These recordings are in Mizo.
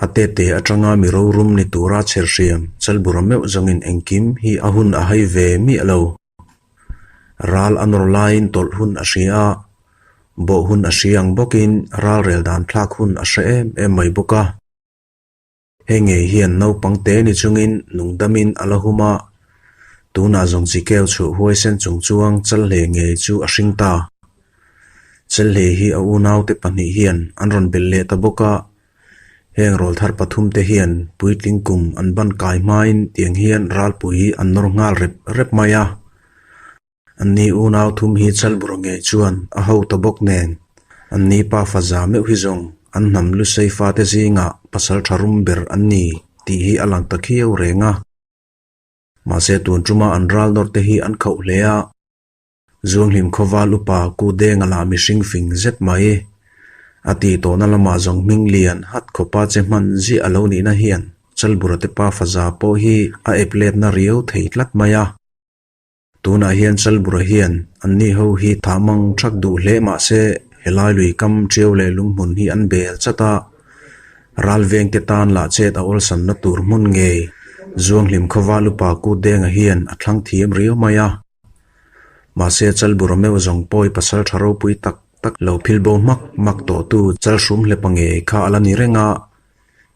A tete atanga mi rorum ni tura chher hriam Chalbura meuh zawngin engkim hi a hun a hai ve miah lo. Ral a nawr laiin tawlh hun a hria a, bawh hun a hria ang bawkin ral rel dan thlak hun a hre em em mai bawk a. Hei ngei hian naupang te ni chungin nungdamin a la hum a, tunah zawng chi keu chhuah huaisen chung chuang Chalhle ngei chu a hring ta. Chalhle hi a unaute pahnih hian an rawn belh leh ta bawk a, heng rawlthar pathumte hian puitling kum an ban kai hmain tiang hian ralpui an nawr nghal rep rep mai a. Anni unau thum hi Chalbura ngei chuan a ho ta bawk nen, anni pa faza meuh hi zawng an hnam Lusei fate zingah pasal tha rum ber an ni tih hi a lang ta khiau reng a. Mahse tun tuma an ral nawr te hi an khauh hle a, Zuanghlim khawval upa Ku Denga lah mihring fing zet mai. A tih tawhna lamah zawng hming lian hat khawpa che hman ziah a lo nihna hian Chalbura te pa faza pawh hi a ep letna riau thei tlat mai a. Tunah hian Chalbura hian anni ho hi tha mang thak duh hle mah se helai lui kam ṭiau leh lunghmun hi an bel chat a, ral vengte tan lah chet a awlsamna tur hmun ngei Zuanghlim khawval upa Ku Denga hian a thlang thiam riau mai a. Mahse Chalbura meuh zawng pawi pasal tha ropui tak tak lo phil bo hmak hmak tawhtu Chalhrum hlepa ngei kha a la ni reng a,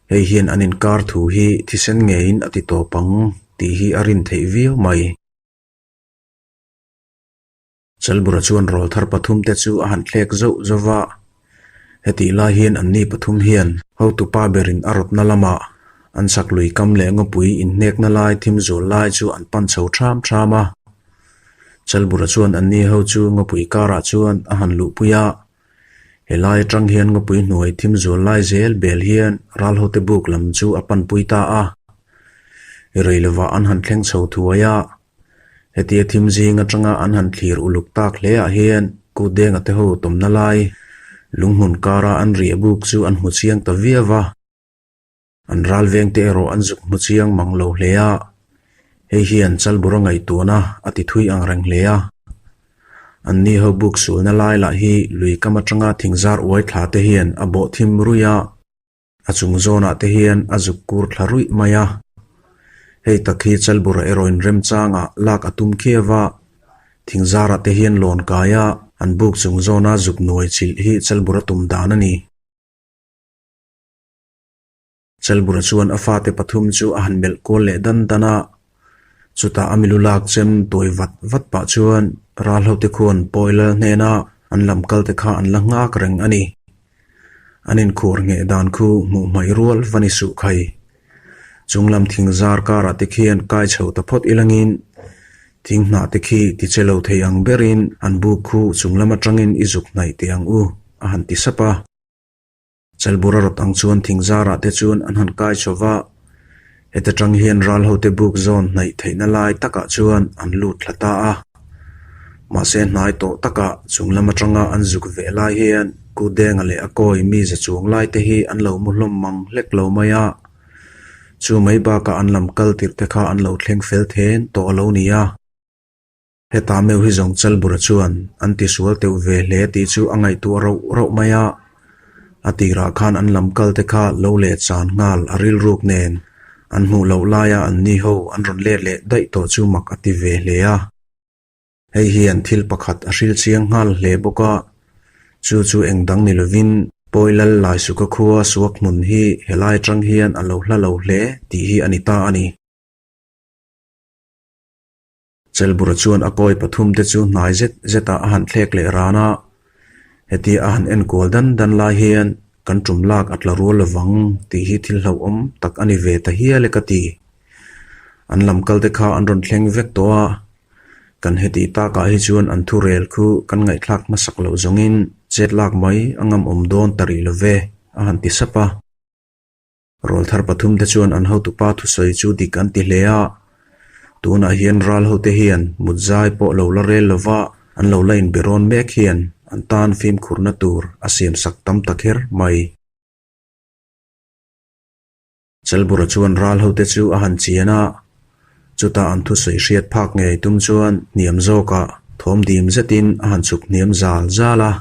hei hian an inkar thu hi thisen ngeiin a ti tawp ang tih hi a rin theih viau mai. Chalbura chuan rawl thar pathum te chu a han thlek zauh zauh va, hetih lai hian anni pathum hian hotupa berin a rawtna lamah an chak lui kam leh ngawpui inhnekna lai thim zual lai chu an pan chho ṭham ṭham a. Chalbura chuan anni ho chu ngawpui karah chuan a han luhpui a, Helai atang hian ngawpui hnuai thim zual lai zel bel hian ralhote buk lam chu a panpui ta a. Rei lovah an han thleng chho thuai a. Hetia thim zing atanga an han thlir uluk tak hle ah hian Kutdenga te ho tawmna lai lunghmun kara an riah buk chu an hmu chiang ta viau a. An ral veng te erawh an zuk hmu chiang mang lo hle a, hei hian Chalbura ngaihtuahna a ti thui ang reng hle a. An ni ho buk sulna lai lah hi lui kam atanga thingzar uai thla te hian a bawh thim ruih a, a chung zawnah te hian a zuk kur thla ruih mai a. Hei tak hi Chalbura erawh in remchangah lak a tum khiau a, thingzarah te hian lawn kai a, an buk chung zawna zuk nuai chilh hi Chalbura tum dan a ni. Chalbura chuan a fate pathum chu a han melh kual leh dan dan a, chutah a milu lak chem tuai vat vat pah chuan ralhote khuan pawi lal hnena an lam kal te kha an la nghak reng a ni. An inkhur ngheh dan khu hmuh hmaih rual va ni suh khai. Chung lam thing zar karah te khian kai chho ta phawt ilangin thing hnah te khi ti che lo thei ang berin an buk khu chung lam atangin i zuk hnaih teh ang u, a han ti sap a. Chalbura rawt ang chuan thingzarah te chuan an han kai chho va, heta tang hian ral hote buk zawn hnaih theihna lai takah chuan an lut thla ta a. Mahse hnai tawh takah chung lam atanga an zuk ve lai hian Kudenga leh a kawi mi za chuang lai te hi an lo mu hlawm mang hlek lo mai a. Chu mai bakah an lam kal tirh te kha an lo thleng fel then tawh a lo ni a. Heta meuh hi zawng Chalbura chuan an tisual teuh ve hle tih chu a ngaihtuah rauh rauh mai a. A tirah khan an lam kal te kha lo let chan nghal a rilruk nen an hmuh loh laia an ni ho an rawn let leh daih tawh chu mak a ti ve hle a. Hei hian thil pakhat a hril chiang nghal hle bawk a, chu chu eng dang ni lovin Pawilal Laisuka khua suak hmun hi helai atang hian a lo hla lo hle tih hi a ni ta a ni. Chelbura chuan a kawi pathum te chu hnai zet zetah a han thlek leh ran a, hetia a han enkual dan dan lai hian kan tum lak a tla rual lovang tih hi thil hlauhawm tak a ni ve ta hial e ka ti. An lam kal te kha an rawn thleng vek tawh a, kan hetih takah hi chuan an thu rel khu kan ngaihthlak hmasak loh zawngin chet lak mai a ngamawm dawn ta rih love a han ti sap a. Rawlthar pathum te chuan an hotupa thusawi chu dik an ti hle a, tunah hian ral hote hian mut zai pawh lo la rel lova an lo la inbe rawn mek hian an tan fimkhurna tur a siamsak tam ta kher mai. Chalbura chuan ral hote chu a han chian a, chutah an thusawi hriat phak ngei tum chuan hniam zawkah thawm dim zetin a han chhuk hniam zal zal a.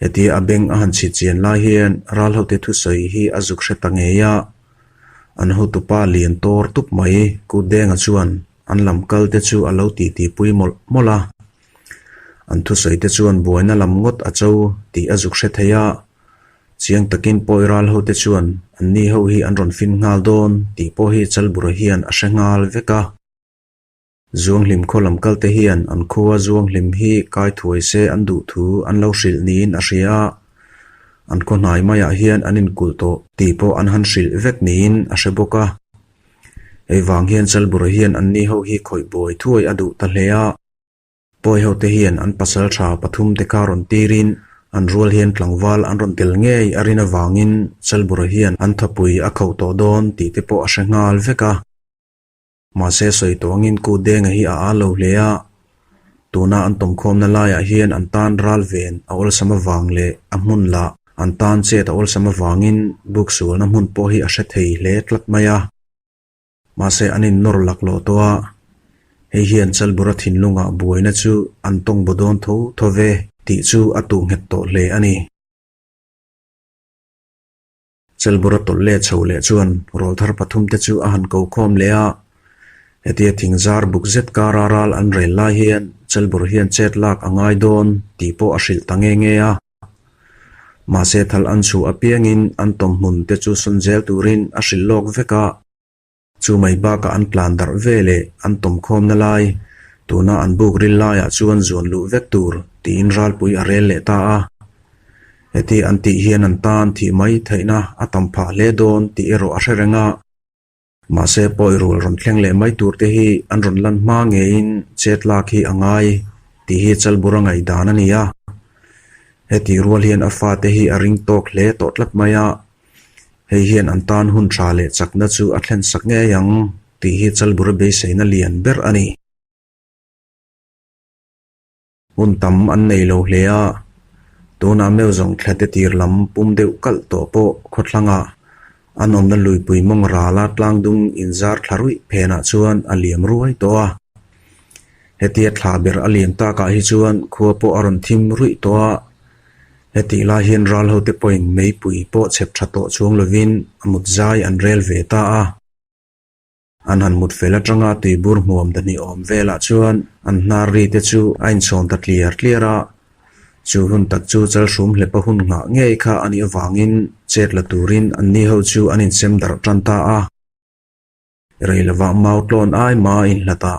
Hetia a beng a han chhit chian lai hian ralhote thusawi hi a zuk hre ta ngei a. An hotupa lian tawr tup mai Kutdenga chuan an lam kal te chu a lo titi pui mawlh mawlh a. An thusawi te chuan buaina lam ngawt a cho tih a zuk hre thei a. Chiang takin pawi ral hote chuan anni ho hi an rawn fin nghal dawn tih pawh hi Chalbura hian a hre nghal vek a. Zuanghlim khaw lam kal te hian an khua Zuanghlim hi kai thuai se an duh thu an lo hrilh niin a hria a, an khaw hnai maiah hian an inkulh tawh tih pawh an han hrilh vek niin a hre bawk a. Hei vang hian Chalbura hian anni ho hi khawih buai thuai a duh ta hle a. Pawi ho te hian an pasal tha pathum te kha rawn tirin an rual hian tlangval an rawn tel ngei a rin avangin Chalbura hian an thapui a khauh tawh dawn tih te pawh a hre nghal vek a. Mahse sawi tawh angin Ku Denga hi a â lo hle a, tuna an tawmkhawmna laiah hian an tan ral ven a awlsam avang leh a hmun lah an tan chet a awlsam avangin buk sualna hmun pawh hi a hre thei hle tlat mai a. Mahse an innawr laklawh tawh a, hei hian Chalbura thinlungah buaina chu an tawng baw dawn tho tho ve tih chu a tuh nghet tawh hle a ni. Chelbura tawlh leh chho leh chuan rawlthar pathum te chu a han ko khawm leh a. Hetia thingzar buk zet kara ral an rel lai hian Chelbur hian chet lak a ngai dawn tih pawh a hrilh ta nge nge a. Mahse thal an chhuah apiangin an tawmhmun te chu sawn zel turin a hrilh lawk vek a. Chu mai bakah an tlan darh ve leh an tawmkhawmna lai, tuna an buk ril laiah chuan zuan luh vek tur tiin ralpui a rel leh ta a. Heti an tih hian an tan thih mai theihna a tam phah hle dawn tih erawh a hre reng a. Mahse pawi rul rawn thleng leh mai tur te hi an rawn lan hma ngeiin chet lak hi a ngai tih hi Chalbura ngaihdan a ni a. Heti rual hian a fate hi a ring tawk hle tawh tlat mai a. Hei hian an tan hun tha leh chakna chu a thlen sak ngei ang tih hi Chalbura beiseina lian ber a ni. Hun tam an nei lo hle a, tunah meuh zawng thlate tir lam pum deuh kalh tawh pawh khawthlangah an awmna luipui mawng rala tlangdung inzar thla ruih phenah chuan a liam ruai tawh a. Hetia thla ber a liam takah hi chuan khua pawh a rawn thim ruih tawh a, Hetih lai hian ral hote pawhin meipui pawh chhep tha tawh chuang lovin a mut zai an rel ve ta a. An han mut fel atanga tuibur hmuam ta hnih awm velah chuan an hnar ri te chu a inchhawn ta tliar tliar a. Chu hun tak chu chalhrum hlepa hun nghah ngei kha a nih avangin chet la turin anni ho chu an insem darh tan ta a. Rei lovah mau tlawn ai ma inhlat a,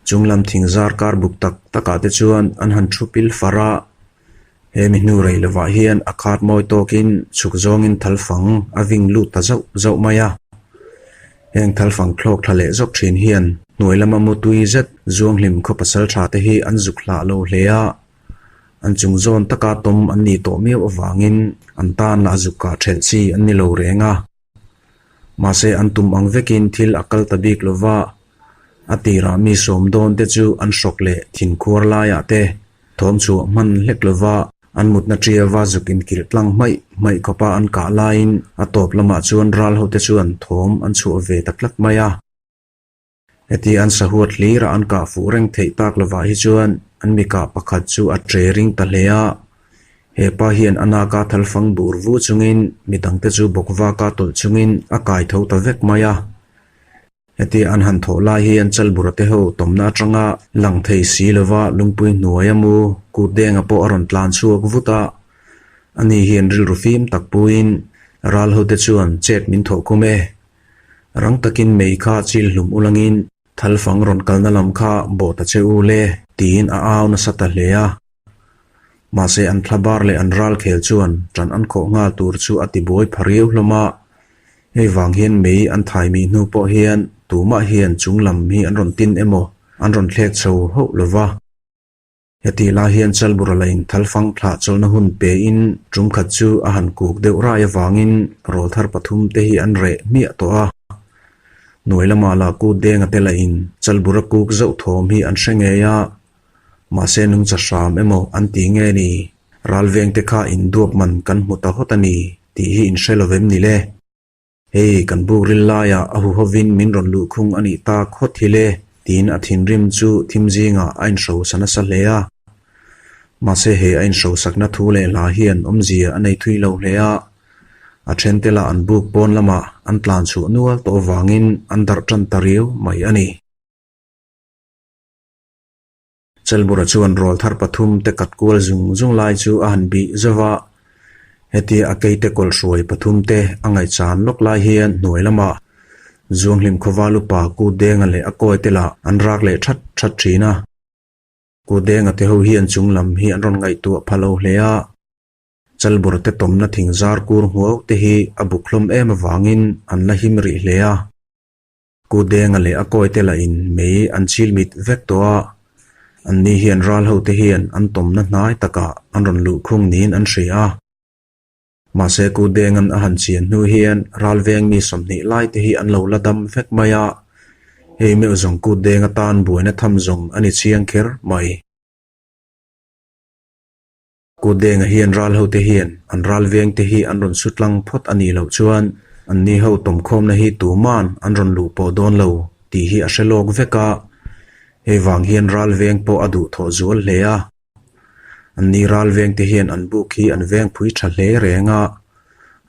chunglam thing zar kar buk tak takah te chuan an han thu pil far a. He mi hnu rei lovah hian a khat mawi tawkin chhuk zawngin thalfang a ving lut ta zauh zauh mai a. Heng thalfang thlawk thla leh zawk thin hian hnuai lama mutui zet zuanghlim khaw pasal tha te hi an zuk hlah lo hle a. An chung zawn taka tawm an nih tawh miau avangin an tan lah zuk kah thelh chi an ni lo reng a. Mahse an tum ang vekin thil a kal ta bik lo va, a tirah mi sawm dawn te chu an hrawk leh thinkhuar laiah te thawm chhuah hman hlek lo va, an mutna ṭiava zuk inkilh tlang hmaih hmaih khawpa an kah laiin a tawp lamah chuan ral hote chuan thawm an chhuah ve ta tlat mai a. Heti an sahuat hlira an kah fuh reng theih tak lovah hi chuan an mi kah pakhat chu a tre ring ta hle a. He pa hian a naka thalfang bur vu chungin mi dangte chu bawkvaka tawlh chungin a kai tho ta vek mai a. Heti an han thawh lai hian Chalbura te ho tawmna atanga lang thei si lova lungpui hnuai a mu kutdenga pawh a rawn tlan chhuak vut a. Ani hian rilru fim tak puiin ral hote chuan chet min thawh khum e. Rang takin mei kha chil hlum ulangin thalfang rawn kalna lam kha bawh ta che u le tiin a au nasa ta hle a. Mahse an thlabar leh an ral khel chuan ṭan an khawh nghal tur chu a ti buai pha riau hlawm a. Hei vang hian mei an thai mih hnu pawh hian tumah hian chung lam hi an rawn tin emaw an rawn thlek chho hauh lo va. Hetih lai hian Chalbura lain thalfang thlah chawlhna hun pein tum khat chu a han kuk deuh rai avangin rawlthar pathum te hi an reh hmiah tawh a. Hnuai lamah lah kut denga te lain Chalbura kuk zauh thawm hi an hre ngei a, mahse nungcha hram emaw an ti nge ni, ralveng te kha induap man kan hmu ta hawt a ni tih hi in hre lo vem ni le? Hei, kan buk ril laiah a huhovin min rawn luhkhung a nih tak hawt hi le, tiin a thinrim chu thim zingah a inhrosa nasa hle a. Mahse he a inhrosakna thu leh hla hian awmzia a nei thui lo hle a, a thente lah an buk pawn lamah an tlan chhuah nual tawh avangin an darh tan ta riau mai a ni. Chelbura chuan rawlthar pathum te kat kual zung zung lai chu a han bih zauh a, hetia a keite kawlhruai pathum te a ngaihchan lawk lai hian hnuai lamah Zuanghlim khawval upa Kutdenga leh a kawi te lah an rak leh that that thin a. Kutdenga te ho hian chung lam hi an rawn ngaihtuah pha lo hle a, Chalbura te tawmna thing zar kur hmuau te hi a buk hlawm em avangin an la him rih hle a. Kutdenga leh a kawite lahin mei an chil mit vek tawh a, anni hian ral hote hian an tawmna hnai takah an rawn luhkhung niin an hria a. Mahse Kutdenga'n a han chian hnu hian ral veng mi 20 lai te hi an lo la dam vek mai a, hei meuh zawng Kutdenga tan buaina tham zawng a ni chiang kher mai. Kutdenga hian ral hote hian an ral vengte hi an rawn su tlang phawt a nih loh chuan anni ho tawmkhawmna hi tuman an rawn luh pawh dawn lo tih hi a hre lawk vek a, hei vang hian ral veng pawh a duhthawh zual hle a. Anni ral vengte hian an buk hi an veng phui tha hle reng a,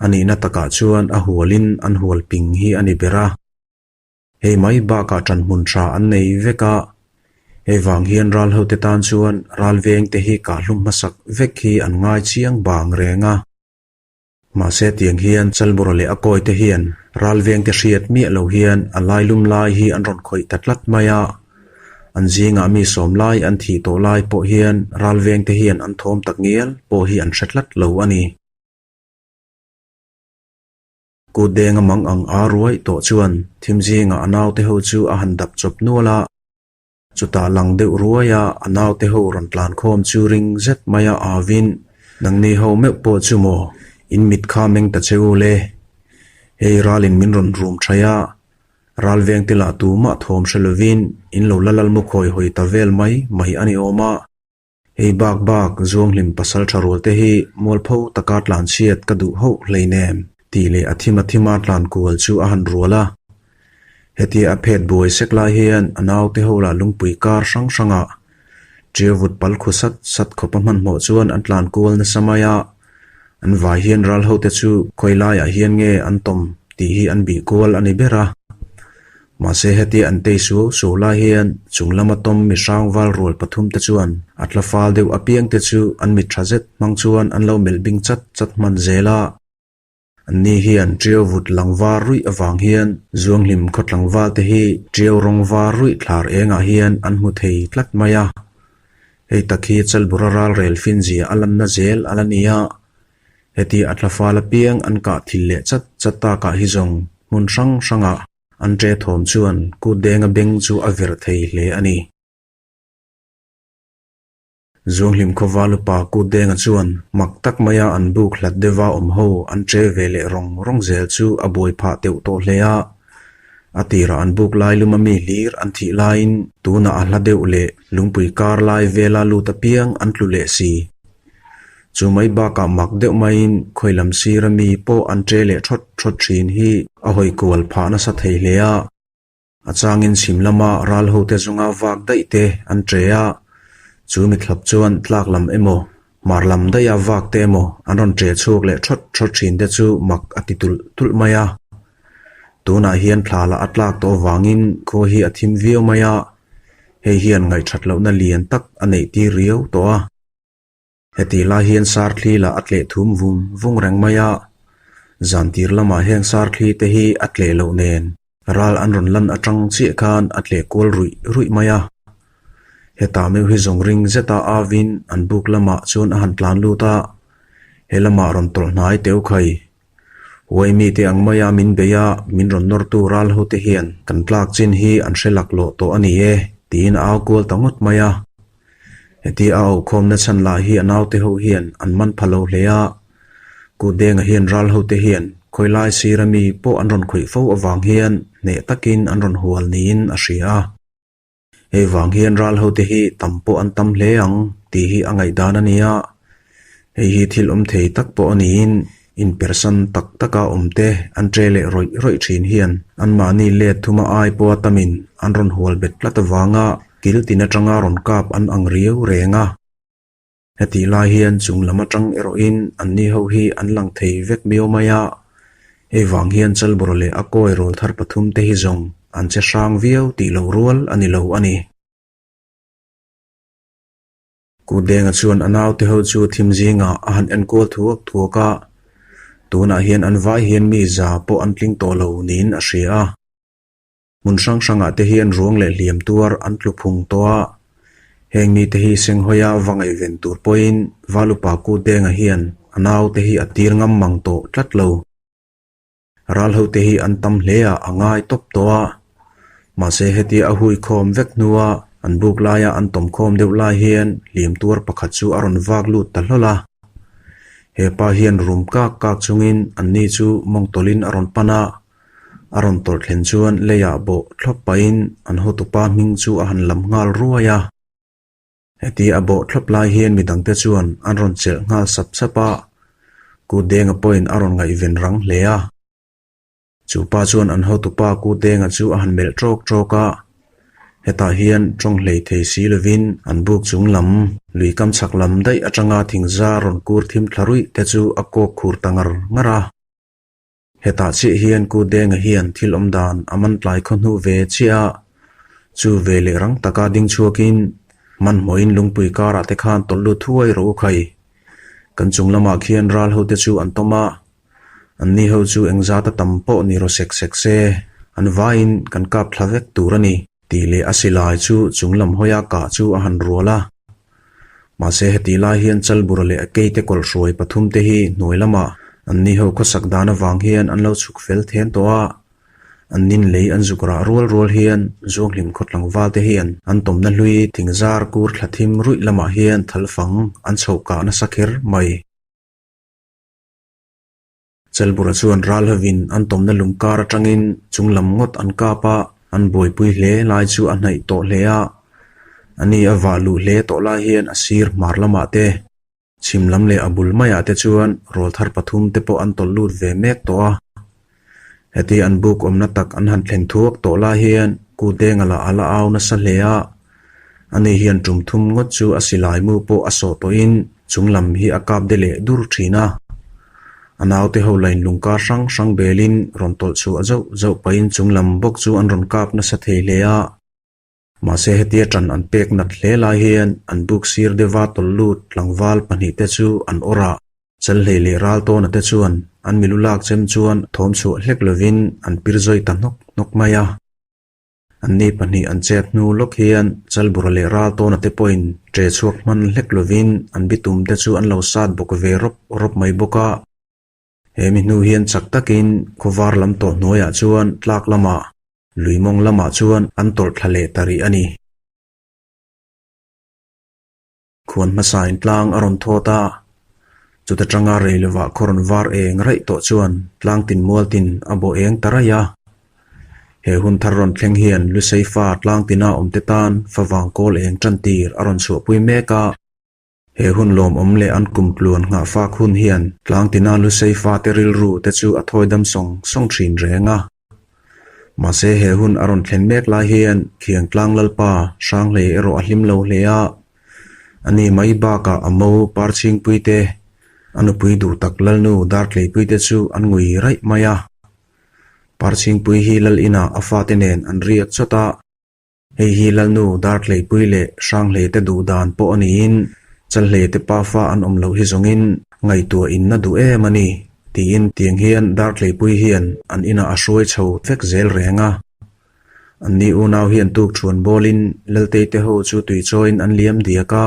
a nihna takah chuan a hualin an hual ping hi a ni ber a. Hei mai bakah ṭanhmun ṭha an nei vek a, hei vang hian ral hote tan chuan ral vengte hi kahhlum hmasak vek hi an ngai chiang bang reng a. Mahse tiang hian Chalbura leh a kawite hian ral vengte hriat miah lo hian a lailum lai hi an rawn khawih ta tlat mai a. An zingah mi sawm lai an thih tawh lai pawh hian ral vengte hian an thawm tak ngial pawh hi an hre tlat lo a ni. Kutdeng a mang ang a ruai tawh chuan thim zingah a naute ho chu a han dap chawp nual a, chutah lang deuh ruai a a naute ho rawn tlan khawm chu ring zet mai a avin, Nangni ho meuh pawh chu maw, in mit kha meng ta che u le. Hei ralin min rawn rum thaih a, ral vengte lah tumah thawm hre lovin in lo la lal mu khawi hawi ta vel mai mai a ni awm a. Hei bak bak Zuanghlim pasal tha rual te hi mualpho taka tlan chhiat ka duh hauh hleinem tih leh a thim a thima tlan kual chu a han rual a. Hetia a phet buai sek lai hian a naute ho lah lungpui kar hrang hrangah ṭiau vut pal khu sat sat khawpa hmanhmawh chuan an tlan kual nasa mai a. An vai hian ral hote chu khawi laiah hian nge an tawm tih hi an bih kual a ni ber a. Mahse hetia an tei suau suau lai hian chung lama tawm mi hrang val rual pathum te chuan a tla fal deuh apiang te chu an mit tha zet hmang chuan an lo melh bing chat chat hman zel a. Anni hian ṭiau vut lang var ruih avang hian Zuanghlim khaw tlangval te hi ṭiau rawng var ruih thlar engah hian an hmu thei tlat mai a. Hei tak hi Chalbura ral rel finzia a lanna zel a la ni a. Heti a tla fal apiang an kah thil leh chat chat takah hi zawng hmun hrang hrangah an ṭe thawm chuan kutdenga beng chu a verh thei hle a ni. Zuanghlim khawval upa kutdenga chuan mak tak maia an buk hlat deuha awm ho an ṭe ve leh rawng rawng zel chu a buai phah teuh tawh hle a. A tirah an buk lai luma mi hlir an thih laiin tunah a hla deuh leh lungpui kar lai vela lut apiang an tlu leh si. Chu mai bakah mak deuh maiin khawi lam sira mi pawh an ṭe leh ṭhawt ṭhawt ṭhin hi a hawi kual phah nasa thei hle a. A changin chhim lama ral hote zunga vak daih te an ṭe a, chu mithlap chuan tlak lam emaw, hmar lam daiha vak te emaw an rawn ṭe chhuak leh ṭhawt ṭhawt ṭhin te chu mak a ti tulh tulh mai a. Tunah hian thla lah a tlak tawh avangin khua hi a thim viau mai a, hei hian ngaihṭhat lohna lian tak a neih tir riau tawh a. Hetih lai hian sarthli lah a tleh thum vung vung reng mai a, zan tir lamah heng sarthli te hi a tleh loh nen ral an rawn lan atang chiah khan a tleh kual ruih ruih mai a. Hetah meuh hi zawng ring zeta avin an buk lamah chuan a han tlan lut a, he lamah rawn tawlh hnai teu khai. Huai mite ang maia min bei a, min rawn nawrtu ral hote hian kan tlak chin hi an hre laklawh tawh a ni e, tiin a au kual ta ngawt mai a. Heti a aukhawmna chhan lah hi a naute ho hian an man pha lo hle a, Kutdenga hian ral hote hian khawilai sira mi pawh an rawn khawih fo avang hian hneh takin an rawn hual niin a hria a. Hei vang hian ral hote hi tam pawh an tam hle ang tih hi a ngaihdan a ni a, hei hi thil awm thei tak pawh a niin Inpersan tak taka awmte an ṭe leh rawih rawih ṭhin hian anmahni let thuma ai pawha tamin an rawn hual bet tlat avanga kil tin aṭanga rawn kap an ang riau reng a. Hetih lai hian chung lam atang erawhin anni ho hi an lang thei vek miau mai a, hei vang hian Chalbawra leh a kawi rawl thar pathum te hi zawng an che hrang viau tih loh rual a ni lo a ni. Kutdenga chuan a naute ho chu thim zingah a han enkual thuak thuak a, tunah hian an vai hian mi za pawh an tling tawh lo niin a hria a. Hmun hrang hrangah te hian ruang leh hliam tuar an tlu phung tawh a, heng mite hi Senghawia va ngaihven tur pawhin Valupa Kutdenga hian a naute hi a tir ngam mang tawh tlat lo. Ral hote hi an tam hle a, a ngai tawp tawh a. Mahse hetia a hui khawm vek hnua an buk laia an tawm khawm deuh lai hian hliam tuar pakhat chu a rawn vak lut ta hlawl a. He pa hian rum kak kak chungin anni chu mawng tawlhin a rawn pan a, a rawn tawlh thlen chuan leiah bawh thlawp pahin an hotupa hming chu a han lam nghal ruai a. Heti a bawh thlawp lai hian midangte chuan an rawn chelh nghal sap sap a, Kutdenga pawhin a rawn ngaihven rang hle a. Chu pa chuan an hotupa Kutdenga chu a han melh ṭawk ṭawk a, hetah hian ṭawng hlei thei si lovin an buk chung lam, lui kam chhak lam daih aṭanga thingzar rawn kur thim thla ruih te chu a kawk khur ta ngar ngar a. Hetah chiah hian Kutdenga hian thil awm dan a man tlai khaw hnuh ve chiah a, chu ve leh rang taka ding chhuakin hmanhmawhin lungpui karah te khan tawlh lut thuai rawh u khai. Kan chung lamah khian ral hote chu an tawm a, anni ho chu engzata tam pawh ni raw sek sek se, an vaiin kan kap thla vek tur a ni. Tih leh a silai chu chung lam hawia kah chu a han rual a. Mahse hetih lai hian Chalbura leh a keite kawlhruai pathum te hi hnuai lamah an ni ho khawsak dan avang hian an lo chhuk fel then tawh a. An nin lei an zuk rah rual rual hian Zuanghlim khaw tlangval te hian an tawmna hlui thingzar kur thla thim ruih lamah hian thalfang an chhoh kah nasa kher mai. Chelbura chuan ral hovin an tawmna lung kar atangin chung lam ngawt an kap a, an buaipui hle lai chu a hnaih tawh hle a. A ni a vah luh hle tawh lai hian a sir hmar lamah te, chhim lam leh a bul maiah te chuan rawlthar pathum te pawh an tawlh lut ve mek tawh a. Heti an buk awmna tak an han thlen thuak tawh lai hian Kutdenga lah a la au nasa hle a, ani hian tum thum ngawt chu a silai mu pawh a sawh tawhin chung lam hi a kap de leh dur thin a. A naute ho lain lungkar hrang hrang belin rawn tawlh chhuah zauh zauh pahin chung lam bawk chu an rawn kap nasa thei hle a. Mahse hetia ṭan an pek nat hle lai hian an buk sir deuha tawlh lut tlangval pahnihte chu an awrh a, Chalhlei leh Raltawna te chuan an milu lak chem chuan thawm chhuah hlek lovin an pir zawi ta hnawk hnawk mai a. Anni pahnih an chet hnu lawk hian Chalbura leh Raltawna te pawhin ṭe chhuak hman hlek lovin an bitum te chu an lo sat bawk ve rawp rawp mai bawk a. He mi hnu hian chak takin khawvar lam tawh hnuaiah chuan tlak lamah, lui mawng lamah chuan an tawlh thla leh ta rih a ni. Khuan hmasain tlang a rawn thawt a, chuta tanga rei lovah khaw rawn var eng raih tawh chuan tlang tin mual tin a bawh eng ta raih a. He hun thar rawn thleng hian Luseifa tlang tina awmte tan favang kawl eng tan tir a rawn chhuahpui mek a. He hun lawmawm leh an kum tluan nghahfak hun hian tlang tina Luseifa te rilru te chu a thawi dam sawng sawng thin reng a. Mahse he hun a rawn thlen mek lai hian Khiang Tlang Lalpa Hranghlei erawh a hlim lo hle a, a ni mai bakah a mo Parchhingpui te, a nupui duh tak Lalnu Dartleipui te chu an ngui raih mai a. Parchhingpui hi Lal inah a fate nen an riak chawt a. Hei hi Lalnu Dartleipui leh Hranghlei te duh dan pawh a niin Chalhlei te pafa an awm loh hi zawngin ngaihtuah inna duh em a ni, tiin tiang hian Dartleipui hian an inah a hruai chho vek zel reng a. Anni unau hian tukṭhuan bawlin Laltei te ho chu tuichawiin an liam diak a,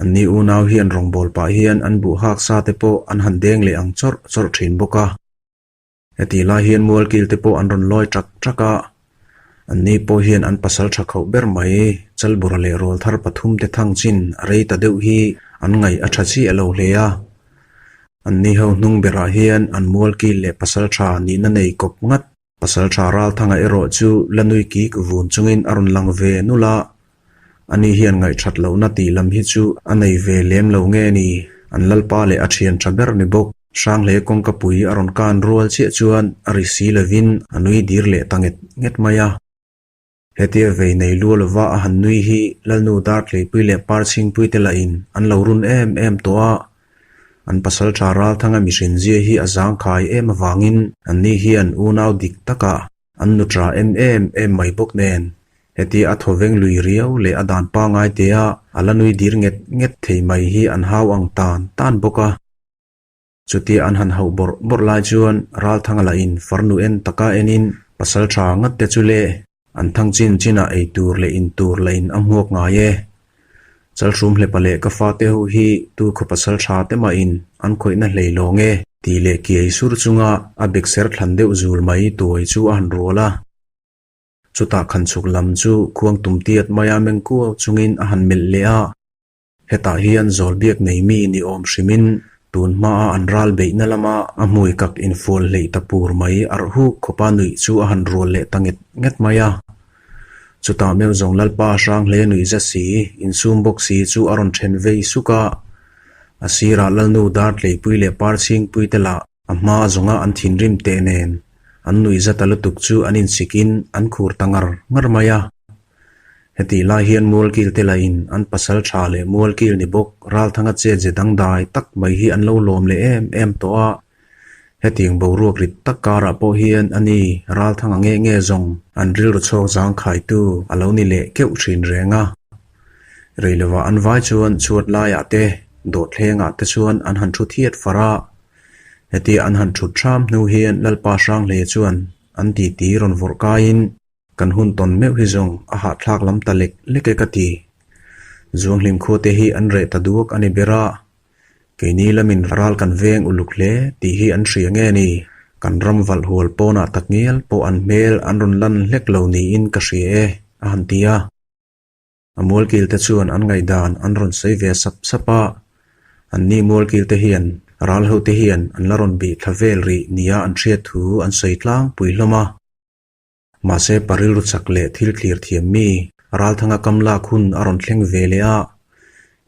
anni unau hian rawngbâwl pah hian an buh hak sa te pawh an han deng leh ang chawrh chawrh ṭhin bawk a. Hetih lai hian mualkil te pawh an rawn lawi ṭak ṭak a, anni pawh hian an pasal ṭha khauh ber mai, Chalbura leh Rawlthar pathum te thang chin a rei ta deuh hi an ngaih a ṭha chiah lo hle a. Anni ho hnung berah hian an mualkil leh pasal ṭha nihna nei kawp ngat. Pasal ṭha Ralthanga erawh chu la nui kik vun chungin a rawn lang ve nulh a, Ani hian ngaihṭhat lohna tih lam hi chu a nei ve lem lo nge ni? An lalpa leh a ṭhian ṭha ber ni bawk. Hranghle kawngka pui a rawn kan rual chiah chuan a ri si lovin a nui dir leh ta nget nget mai a. Hetia vei nei lua lova a han nui hi Lalnu Dartleipui leh Parchhingpui te lahin an lo run em em tawh a, an pasaltha Ralthanga mihrin zia hi a zangkhai em avangin anni hian unau dik takah an nutra em em em mai bawk nen hetia a thawveng lui riau leh a dan pangngai tea a la nui dir nget nget thei mai hi an hau ang tan tan bawk a. Chutia an han hauh bawrh bawrh lai chuan Ralthanga lahin farnu en taka enin pasal tha ngat te chu le an thang chin chinah ei tur leh in tur lahin a hmuak ngai e. Chalhrum hlepa leh ka fate ho hi tu khaw pasal tha te mahin an khawihna hlei lawng e tih leh kiai sur chunga a bekser thlan deuh zul mai tuai chu a han rual a. Chutah khanchhuk lam chu khuang tum tiat maia meng kuau chungin a han melh leh a. Hetah hian zawlbiak nei mi ni awm hrimin tun hmaa an ral beihna lama a hmui kak infual hleih ta pur mai arh huk khawpa nuih chu a han rual leh ta nget nget mai a. Chutah meuh zawng Lalpa hrang hle nuih za si, insum bawk si chu a rawn then vei suk a. A sirah Lalnu Dartleipui leh Parchhingpui te lah a hma zawnga an thinrim teh nen an nuih za ta lutuk chu an insikin an khur ta ngar ngar mai a. Hetih lai hian Mualkil te lahin an pasal tha leh Mualkil ni bawk Ralthanga chet ze dangdai tak mai hi an lo lawm leh em em tawh a. Hetiang boruak rit tak karah pawh hian a ni Ralthanga nge nge zawng an rilru chhawk zangkhaitu a lo ni leh keuh thin reng a. Rei lovah an vai chuan chhuat laiah te, dawhthlengah te chuan an han thu thiat far a. Hetia an han thut hram hnu hian Lalpa Hranghlei chuan an titi rawn vawrh kaiin, Kan hun tawn meuh hi zawng a hahthlak lam ta lek lek e ka ti. Zuanghlim khua te hi an reh ta duak a ni ber a, keini lamin ral kan veng uluk hle tih hi an hria nge ni? Kan ram valh hual pawnah takngial pawh an hmel an rawn lan hlek lo niin ka hria e, a han ti a. A mualkil te chuan an ngaihdan an rawn sawi ve sap sap a, anni mualkil te hian ral ho te hian an la rawn bih thla vel rih nia an hriat thu an sawi tlangpui hlawm a. Mahse pa rilru chak leh thil thlir thiam mi Ralthanga kam lak hun a rawn thleng ve leh a,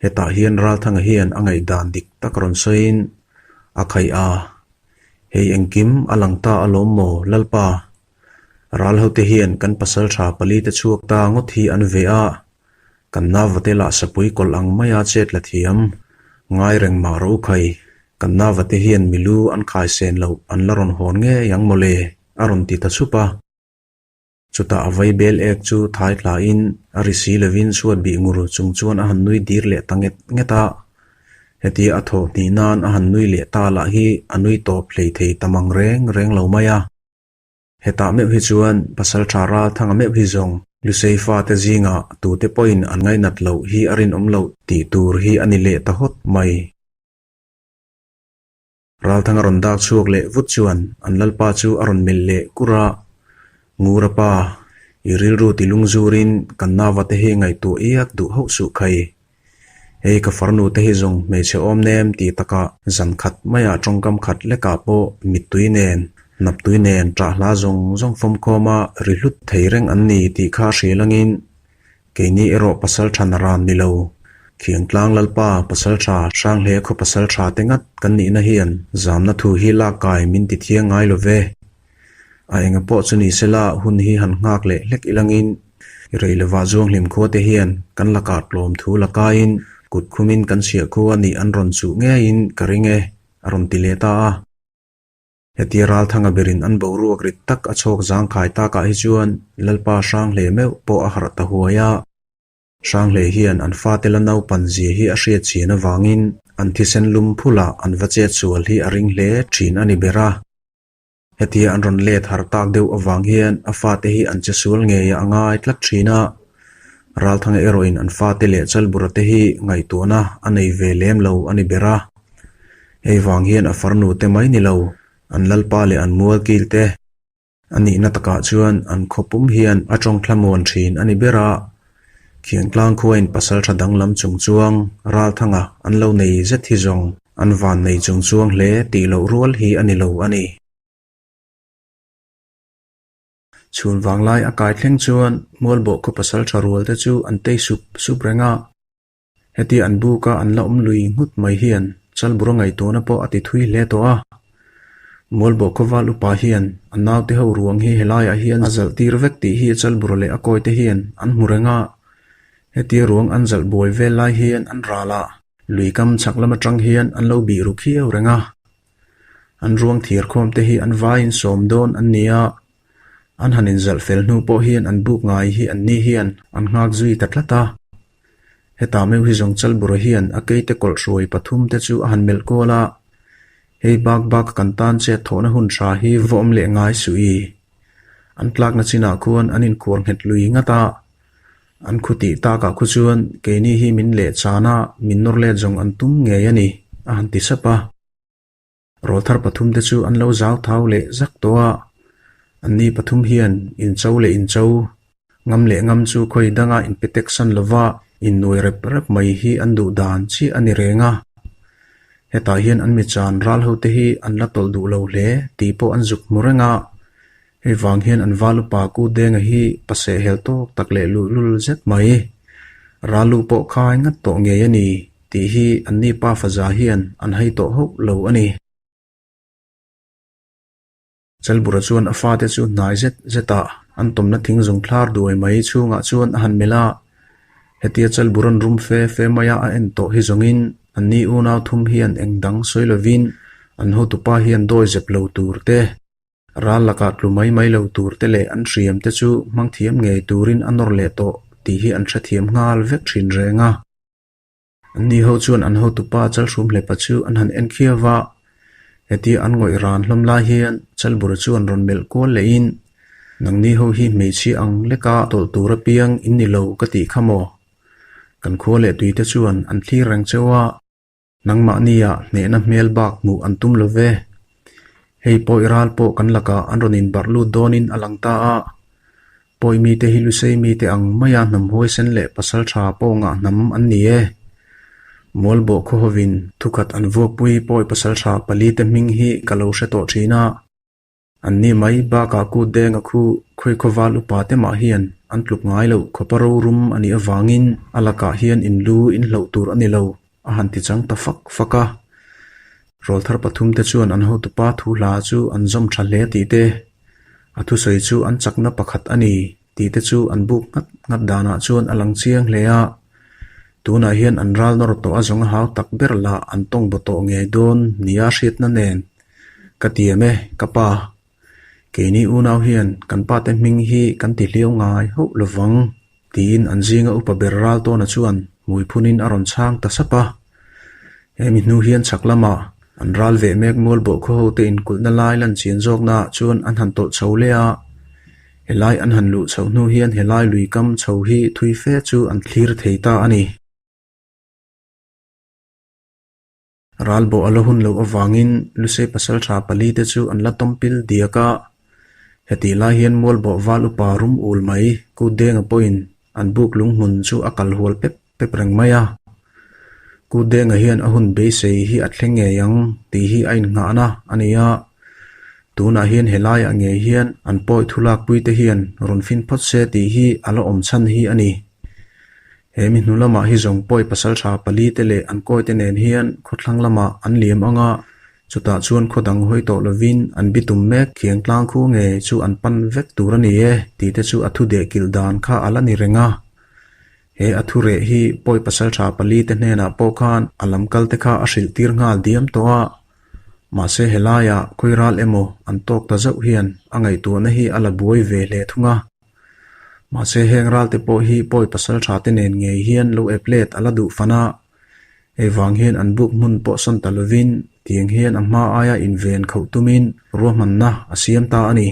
hetah hian Ralthanga hian a ngaihdan dik tak rawn sawiin a khaih a, Hei engkim a lang ta alawm maw Lalpa? Ral hote hian kan pasal tha pali te chhuak ta ngawt hi an ve a, kan navate lah sapui kawlh ang maia chet la thiam ngai reng mah rawh u khai, kan navate hian milu an khai sen loh an la rawn hawn ngei ang mawle. A rawn ti ta chhup a. Chutah a vai bel ek chu thai thlain a ri si lovin chhuat bih ngur chung chuan a han nui dir leh ta nget nget a. Hetia a thawh hnih nan a han nui leh ta lah hi a nui tawp hlei thei ta mang reng reng lo mai a. Hetah meuh hi chuan Pasaltha Ralthanga meuh hi zawng Lusei fate zingah tute pawhin an ngainat loh hi a rinawm loh tih tur hi a ni leh ta hawt mai. Ralthanga rawn dak chhuak leh vut chuan an lalpa chu a rawn melh leh kur a, Ngura pa, i rilru ti lung zurin kan nava te hi ngaihtuah iak duh hauh suh khai. Hei ka farnu te hi zawng hmeichhe awm nem tih takah zan khat maiah tawngkam khat lekah pawh mittui nen, hnaptui nen ṭah hla zawng zawng fawmkhawma ri hlut thei reng an ni tih kha hrial angin Keini erawh pasalṭha na ran ni lo. Khiangtlang Lalpa pasalṭha Hranghle khaw pasalṭha te ngat kan nihna hian zamna thu hi lak kai min ti thiang ngai lo ve. A enga pawh chu ni sela hun hi han nghak leh hlek ilangin i rei lovah Zuanghlim khua te hian kan lakah tlawm thu la kaiin kut khumin kan chhiah khua nih an rawn chuh ngeiin ka ring e, a rawn ti leh ta a. Hetia Ralthanga berin an boruak rit tak a chhawk zangkhai takah hi chuan Lalpa Hranghle meuh pawh a harh ta huai a. Hranghle hian an fate la naupan zia hi a hriat chhian avangin an thisen lum phulah an va chet sual hi a ring hle thin a ni ber a. Hetia an rawn let harh tak deuh avang hian a fate hi an che sual ngei a ngai tlat thin a. Ralthanga erawhin an fate leh Chalbura te hi ngaihtuahna a nei ve lem lo a ni ber a. Hei vang hian a farnu te mai ni lo, an lalpa leh an mualkil te a nihna takah chuan an khaw pum hian a tawng thlamuan thin a ni ber a. Khiangtlang khuain pasaltha danglam chung chuang Ralthanga an lo nei zet hi zawng an van nei chung chuang hle tih loh rual hi a ni lo a ni. Chhun vanglai a kai thleng chuan Mualbawh khaw pasaltha rual te chu an tei sup sup reng a. Hetia an buka an la awm lui nghut mai hian Chalbura ngaihtuahna pawh a ti thui hle tawh a. Mualbawh khawval upa hian a naute ho ruang hi helaiah hian a zalh tir vek tih hi Chalbura leh a kawite hian an hmu reng a. Hetia ruang an zalh buai vel lai hian an ral a, lui kam chhak lam atang hian an lo bih ru khiau reng a. An ruang thir khawm te hi an vaiin sawm dawn an ni a, an han inzalh fel hnu pawh hian an buk ngai hi an ni hian an nghak zui ta tlat a. Hetah meuh hi zawng Chalbura hian a keite kawlh hruai pathum te chu a han melh kual a, Hei bak bak kan tan chet thawhna hun tha hi va awm leh ngai suh i. An tlakna chinah khuan an inkhuar nghet lui ngat a, an khu tih takah khu chuan keini hi min leh chan a, min nawr let zawng an tum ngei a ni, a han ti sap a. Rawlthar pathum te chu an lo zau thau leh zak tawh a, anni pathum hian incho leh incho, ngam leh ngam chu khawi danga inpe tek san lova innuai rep rep mai hi an duh dan chiah a ni reng a. Hetah hian an mi chan ral ho te hi an la tawlh duh lo hle tih pawh an zuk hmu reng a, hei vang hian an val upa Ku Denga hi paseh hel tawk tak leh luhlul zet mai. Ral lu pawh khai ngat tawh ngei a ni tih hi anni pa faza hian an hai tawh hauh lo a ni. Chalbura chuan a fate chu hnai zet zetah an tawmna thing zung thlar duai mai chhungah chuan a han melh a. Hetia Chalbura'n rum fe fe maia a en tawh hi zawngin anni unau thum hian eng dang sawi lovin an hotupa hian dawi zep lo tur te, ral lakah tlu mai mai lo tur te leh an hriam te chu hmang thiam ngei turin a nawr leh tawh tih hi an hrethiam nghal vek thin reng a. Anni ho chuan an hotupa Chalhrum hlepa chu an han en khiau va, hetia an ngawih ran hlawm lai hian Chalbura chuan rawn melh kual lehin, Nangni ho hi hmeichhia ang leka tawlh tur apiang in ni lo ka tih kha maw? Kan khua leh tuite chuan an thlir reng cheu a, nangmahnia hnehna hmel bak hmuh an tum lo ve. Hei pawi ral pawh kan lakah an rawn inbarh lut dawnin a lang ta a, Pawi mite hi Lusei mite ang maia hnam huaisen leh pasal tha pawh ngah hnam an ni e. Mualbawh khawhovin thukhat an vuakpui pawi pasal tha palite hming hi ka lo hre tawh thin a. Anni mai bakah kut denga khu khawikhawval upa te mah hian an tluk ngai loh khawpa rorum a nih avangin a lakah hian in lu in hloh tur a ni lo a han ti chang ta fak fak a. Rawlthar pathum te chuan an hotupa thu hla chu an zawm tha hle tih te, a thusawi chu an chakna pakhat a ni tih te chu an buk nghat nghat danah chuan a lang chiang hle a. Tunah hian an ral nawr tawh a zawng a hau tak ber lah an tawng baw tawh ngei dawn nia hriatna nen ka tiam e, ka pa. Keini unau hian kan pate hming hi kan ti hliau ngai hauh lovang tiin an zinga upa ber ral tawna chuan hmui phunin a rawn chhang ta sap a. Hemi hnu hian chhak lamah an ral veh mek mual bawh khaw hote inkulhna lai lan chian zawknaah chuan an han tawlh chho leh a. Helai an han luh chhoh hnu hian helai lui kam chho hi thui fe chu an thlir thei ta a ni. Ralbawh a la hun loh avangin Lusei pasaltha pali te chu an la tawm pil diak a. Hetih lai hian Mualbawh val upa rum ul mai Kut Denga pawhin an buk lunghmun chu a kal hual pep pep reng mai a. Kut Denga hian a hun beisei hi a thleng ngei ang tih hi a innghahna a ni a. Tunah hian helaiah ngei hian an pawi thulakpui te hian rawn fin phawt se tih hi a la awm chhan hi a ni. He mi hnu lamah hi zawng pawi pasal tha pali te leh an kawi te nen hian khawthlang lamah an liam ang a, chutah chuan khaw dang hawi tawh lovin an bitum mek khiang tlang khu nge chu an pan vek tur a ni e tih te chu a thu deh kilh dan kha a la ni reng a. He a thu reh hi pawi pasal tha pali te hnenah pawh khan a lam kal te kha a hrilh tir nghal diam tawh a, mahse helaiah khawi ral emaw an tawk ta zauh hian a ngaihtuahna hi a la buai ve hle thung a. Mahse heng ralte pawh hi pawi pasal tha te nen ngei hian lo ep let a la duh fan a, hei vang hian an buk hmun pawh sawn ta lovin tiang hian a hma aia inven khauh tumin ruahmanna a siam ta a ni.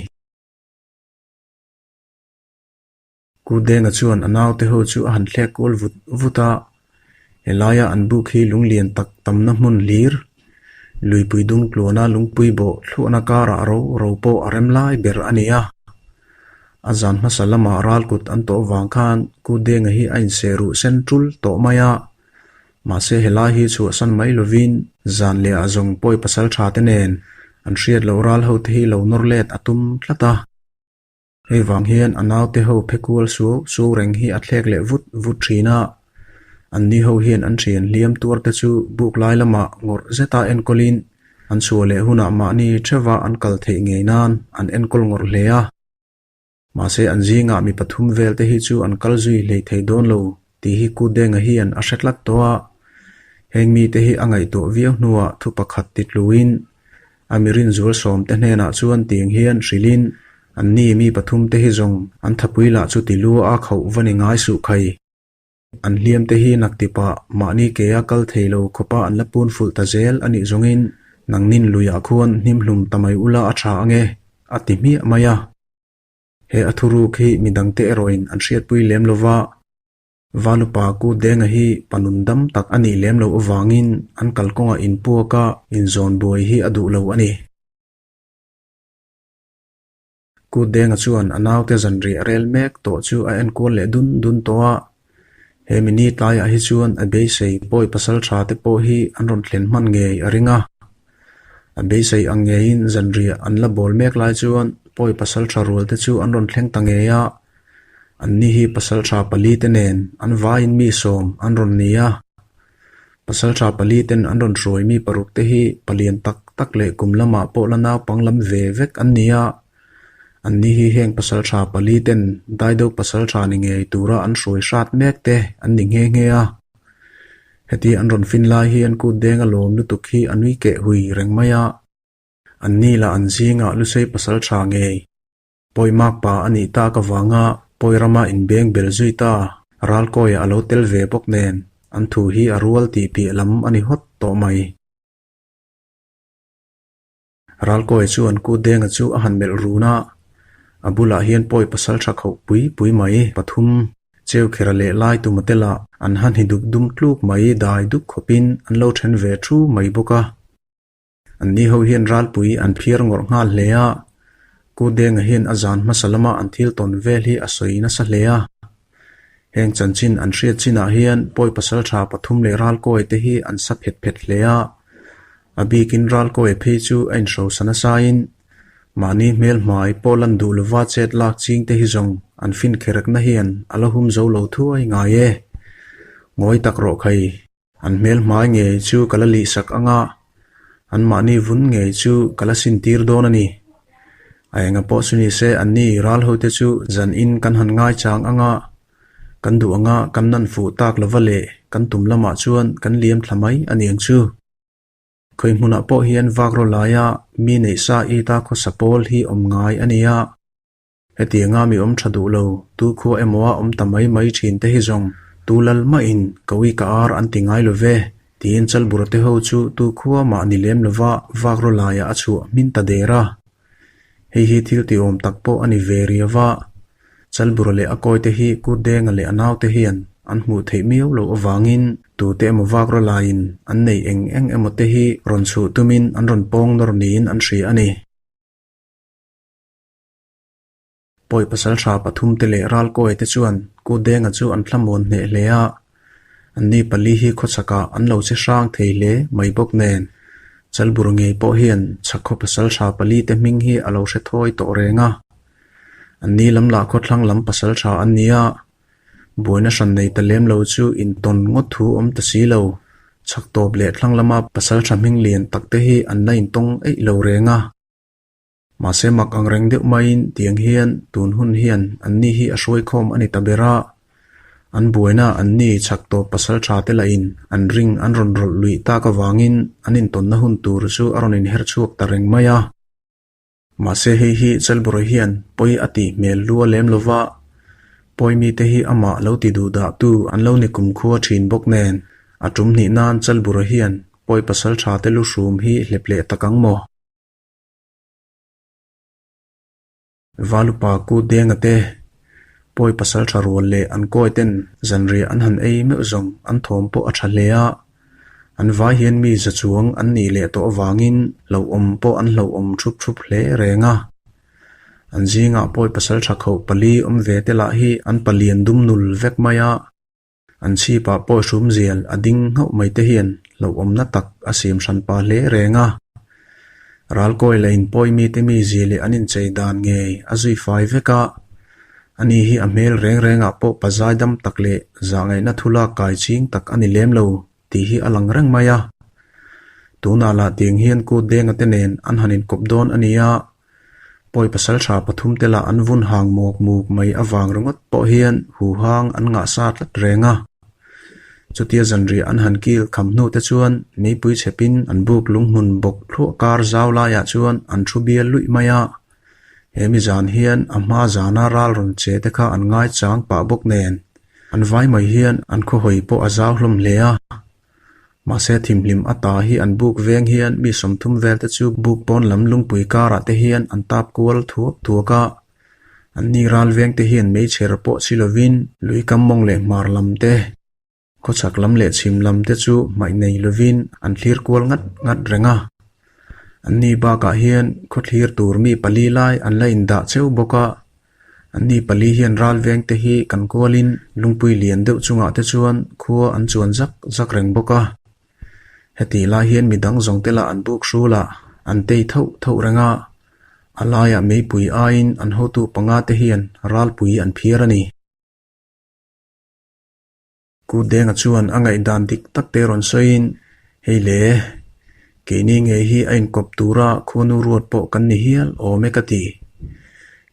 Kudenga chuan a naute ho chu a han thlek kual vut vut a, helaia an buk hi lunglian tak tamna hmun hlir, luipui dung tluana lungpui bawh thluahna karah ro ro pawh a rem lai ber a ni a. A zan hmasa lamah ralkut an tawh vang khan Kudenga hi a inseh ruh sen tul tawh mai a, mahse helai hi chhuahsan mai lovin zan leh ah zawng pawi pasal tha te nen an hriat loh ral ho te hi lo nawr let a tum tlat a. Hei vang hian a naute ho phe kual suau suau reng hi a thlek leh vut vut thin a, anni ho hian an thian hliam tuar te chu buk lai lamah ngawrh zeta enkawlin. An chhuah leh hunah mahni theuha an kal theih ngei nan an enkawl ngawrh hle a. Mahse an zingah mi pathum vel te hi chu an kal zui hlei thei dawn lo tih hi Kudenga hian a hre tlat tawh a. Heng mite hi a ngaihtuah viau hnuah thu pakhat ti tluin a mi rinzual sawmte hnenah chuan tiang hian hrilhin anni mi pathum te hi zawng an thapui lah chu ti lua a khauh va ni ngai suh khai. An hliam te hi naktipah mahni ke a kal thei lo khawpa an la pun fulh ta zel a nih zawngin nangnin luiah khuan hnim hlum ta mai ula a tha ange a ti hmiah mai a. He a thuruk hi midangte erawhin an hriatpui lem lova, Valupa Ku Denga hi pa nun dam tak a nih lem loh avangin an kalkawngah inpuaka inzawn buai hi a duh lo a ni. Ku Denga chuan a naute zanriah rel mek tawh chu a enkual leh dun dun tawh a. He mini tlaiah hi chuan a beisei pawi pasal tha te pawh hi an rawn thlen hman ngei a ring a. A beisei ang ngeiin zanriah an la bawl mek lai chuan pawi pasal tha rual te chu an rawn thleng ta ngei a. Anni hi pasal tha pali te nen an vaiin mi sawm an rawn ni a. Pasal tha pali ten an rawn hruai mi paruk te hi palian tak tak leh kum lamah pawh la naupang lam ve vek an ni a. Anni hi heng pasal tha pali ten Daido pasal tha ni ngei tura an hruai hrat mek te an ni nghe nghe a. Heti an rawn fin lai hian kut deng a lawm lutuk hi a nui keh hui reng mai a. Anni lah an zingah Lusei pasal tha ngei Pawi mak pa a nih tak avanga pawi rama inbeng bel zui ta Ralkawia a lo tel ve bawk nen an thu hi a rual tih piah lam a ni hawt tawh mai. Ralkawia chuan Ku Denga chu a han melh run a, a bulah hian pawi pasal tha khauh pui pui mai pathum Cheukhera leh lai tuma te lah an han hi duk dum tluk mai dai duk khawpin an lo then ve thu mai bawk a. Anni ho hian ralpui an phiar ngawrh nghal hle a, Ku Denga hian a zan hmasa lama an thil tawn vel hi a sawi nasa hle a. Heng chanchin an hriat chinah hian pawi pasal tha pathum leh ralkawi te hi an sa phet phet hle a, a bikin ralkawi phei chu a inhrosa nasain mahni hmel hmai pawh lan duh lova chet lak ching te hi zawng an fin kherekna hian a la hum zo lo thuai ngai e. Ngawi tak rawh khai. An hmel hmai ngei chu ka la lihsak ang a, anmahni vun ngei chu ka la sintir dawn a ni. A enga pawh chu ni se, anni ral hote chu zanin kan han ngaichang ang a, kan duh anga kan nan fuh tak lova leh kan tum lamah chuan kan liam thla mai a ni ang chu. Khawi hmunah pawh hian vak rawh laia mi neih sa ita khawsa pawl hi awm ngai a ni a. Hetianga mi awm tha duh lo, tu khua emaw a awm ta mai mai thin te hi zawng tu lal mahin ka ui ka ar an ti ngai lo ve, tiin Chalbura te ho chu tu khua mah ni lem lova vak raw laiah a chhuah hmin ta der a. Hei hi thil ti awm tak pawh a ni ve riau a, Chalbura leh a kawi te hi Kutdenga leh a naute hian an hmuh theih miau loh avangin tute emaw vak raw laiin an nei eng eng emaw te hi rawn chhuh tumin an rawn pawng nawr niin an hria a ni. Pawi pasal tha pathum te leh ralkawi te chuan Kudenga chu an thlamuan hneh hle a, anni pali hi khawchhakah an lo che hrang thei hle mai bawk nen Chalbur ngei pawh hian chhakhaw pasal tha pali te hming hi a lo hre thawi tawh reng a. Anni lam lah khawthlang lam pasal tha an ni a, buaina hran nei ta lem lo chu intawn ngawt thu awm ta si lo. Chhak tawp leh thlang lama pasal tha hming lian tak te hi an la intawng eih lo reng a. Mahse mak ang reng deuh maiin tiang hian tun hun hian anni hi a hruaikhawm a ni ta ber a, an buaina anni chhak tawp pasal tha te lahin an ring an rawn rawlh luih tak avangin an intawnna hun tur chu a rawn inher chhuak ta reng mai a. Mahse hei hi Chelbawrh hian pawi a tih hmel lua lem lova, pawi mite hi amah lo ti duh dah tu an lo ni kumkhua thin bawk nen a tum hnih nan Chelbawrh hian pawi pasal tha te lu hrum hi hlep leh tak ang maw? Valupa Kut Denga te, Pawi pasal tha rual leh an kawi ten zanriah an han ei meuh zawng an thawm pawh a tha hle a, an vai hian mi za chuang an nih leh tawh avangin hlauhawm pawh an hlauhawm thup thup hle reng a. An zingah Pawi pasal tha khauh pali awm ve te lah hi an palian dum nul vek mai a. An chhipah pawh hrum zial a ding nghauh mai te hian hlauhawmna tak a siam hran pa hle reng a. Ralkawi la inpawi mite mi zia leh an inchei dan ngei a zui fai vek a. Ani hi a hmel reng rengah pawh pa zaidam tak leh zahngaihna thu lak kai ching tak a ni lem lo tih hi a lang reng mai a. Tunah lah tiang hian Kut Denga te nen an han inkawp dawn a nia. Pawi pasaltha pathum te lah an vun hang muk muk mai avang ringawt pawh hian huhang an ngah sa tlat reng a. Chutia zanriah an han kil kham hnu te chuan meipui chhepin an buk lunghmun bawk thluah kar zau laiah chuan an thu bial luih mai a. He mi zan hian a hma zana ral rawn che te kha an ngai chang pah bawk nen an vai mai hian an khawhawi pawh a zau hlawm hle a. Mahse thimhlim ata hi an buk veng hian mi 30 vel te chu buk pawn lam lungpui karah te hian an tap kual thuak thuak a. An ni ral veng te hian meichher pawh chi lovin lui kam mawng leh hmar lam te, khawchhak lam leh chhim lam te chu hmaih nei lovin an thlir kual ngat ngat reng a. An ni bakah hian khawthlir tur mi pali lai an la indah cheu bawk a. Anni pali hian ral veng te hi kan kualin lungpui lian deuh chungah te chuan khua an chuan zak zak reng bawk a. Hetih lai hian midang zawng te lah an buk hrul a, an tei thauh thauh reng a. A laiah meipui aiin an hotu panga te hian ralpui an phiar a ni. Ku Denga chuan a ngaihdan dik tak te rawn sawiin, Hei le, keini ngei hi a inkawp tura khuanu ruat pawh kan ni hial awm e ka ti.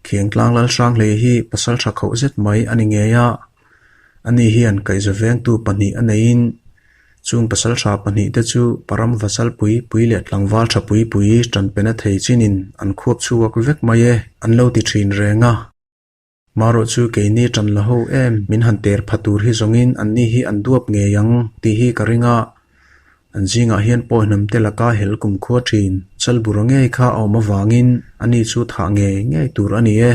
Khiangtlang Lalhranghlei hi pasal tha khauh zet mai a ni ngei a, ani hian kaihza vengtu pahnih a neiin chung pasal tha pahnih te chu param vasal pui pui leh tlangval tha pui pui tanpena thei chinin an khuap chhuak vek mai e an lo ti thin reng a. Marawh chu keini tan la ho em, min han ter pha tur hi zawngin anni hi an duap ngei ang tih hi ka ring a. An zingah hian pawi hnam te laka hel kum khua thin Chalbura ngei kha a awm avangin ani chu thah ngei ngei tur a ni e.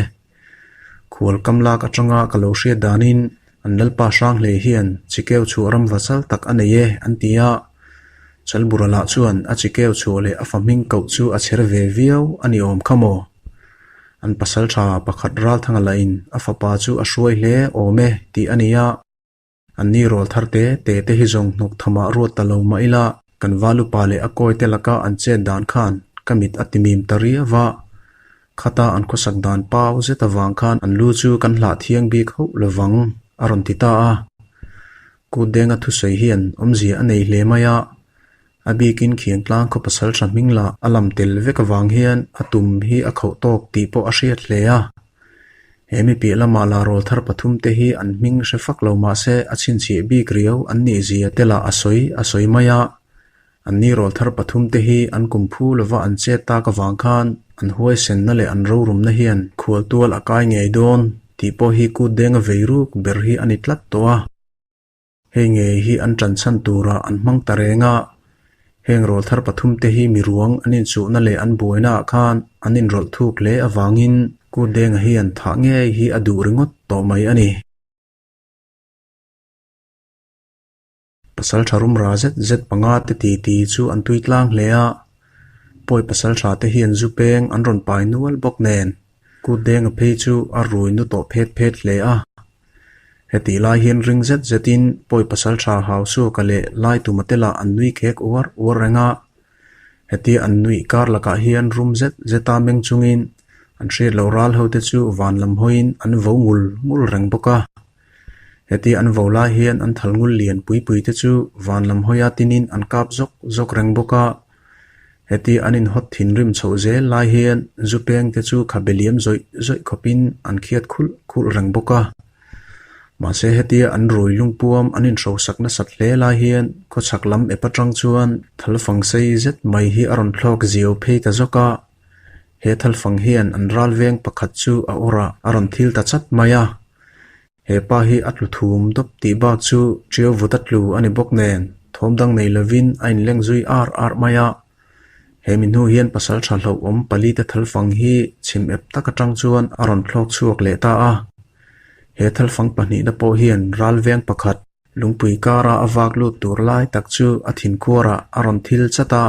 Khual kam lak atanga ka lo hriat danin an Lalpa Hranghlei hian chikeu chhuah ram vachal tak a nei e an ti a. Chalbura lah chuan a chikeu chhuah leh a fa hming koh chu a chher ve viau a ni awm kha maw? An pasal tha pakhat Ralthanga lahin a fapa chu a hruai hle awm e tih a ni a. An ni rawl thar te te te hi zawng hnawk thamah ruat ta lo mah ila kan valupa leh a kawi te laka an chet dan khan ka mit a ti mim ta riau a. Khata an khawsak dan pau zet avang khan an lu chu kan hlah thiang bik hauh lovang a rawn ti ta a. Kutdenga thusawi hian awmzia a nei hle mai a. A bikin Khiangtlang khaw pasal tha hming lah a lam tel vek avang hian a tum hi a khauh tawk tih pawh a hriat hle a. He mi piah lamah lah rawl thar pathum te hi an hming hre fak lo mah se a chhinchhiah bik riau an nih zia te lah a sawi a sawi mai a. An ni rawl thar pathum te hi an kum phu lova an chet tak avang khan an huaisenna leh an rorumna hian khualtual a kai ngei dawn tih pawh hi kut denga vei ruk ber hi a ni tlat tawh a. Hei ngei hi an ṭan chhan turah an hmang ta reng a, heng rawl thar pathum te hi mi ruang an inchuhna leh an buainaah khan an inrawlh thuk hle avangin Kut Denga hian thah ngei hi a duh ringawt tawh mai a ni. Pasal tha rumra zet zet panga te titi chu an tui tlang hle a, pawi pasal tha te hian zu peng an rawn pai nual bawk nen Kut Denga phei chu a rui nu tawh phet phet hle a. Hetih lai hian ring zet zetin pawi pasal tha Hausuaka leh Laituma te lah an nui khek uar uar reng a. Hetia an nuih kar lakah hian rum zet zeta meng chungin an hriat loh ral ho te chu van lam hawiin an vo ngul ngul reng bawk a. Hetia an vo lai hian an thal ngul lian pui pui te chu van lam hawia tinin an kap zawk zawk reng bawk a. Heti an inhawt thinrim chhoh zel lai hian zu peng te chu khabe liam zawih zawih khawpin an khiat khulh khulh reng bawk a. Mahse hetia an rui lungpuam an inhrosak nasat hle lai hian khawchhak lam ep atang chuan thalfang sei zet mai hi a rawn thlawk ziau phei ta zawk a. He thalfang hian an ral veng pakhat chu a awrah a rawn thil ta chat mai a. He pa hi a tlu thum dawp tih bak chu ṭiau vut a tlu a ni bawk nen, thawm dang nei lovin a inleng zui ar ar mai a. He mi hnu hian pasal ṭha hlauhawm pali te thalfang hi chhim ep tak aṭang chuan a rawn thlawk chhuak leh ta a. He thalfang pahnihna pawh hian ral veng pakhat, lungpui kara a vak lut tur lai tak chu a thinkhuarah a rawn thil chat a.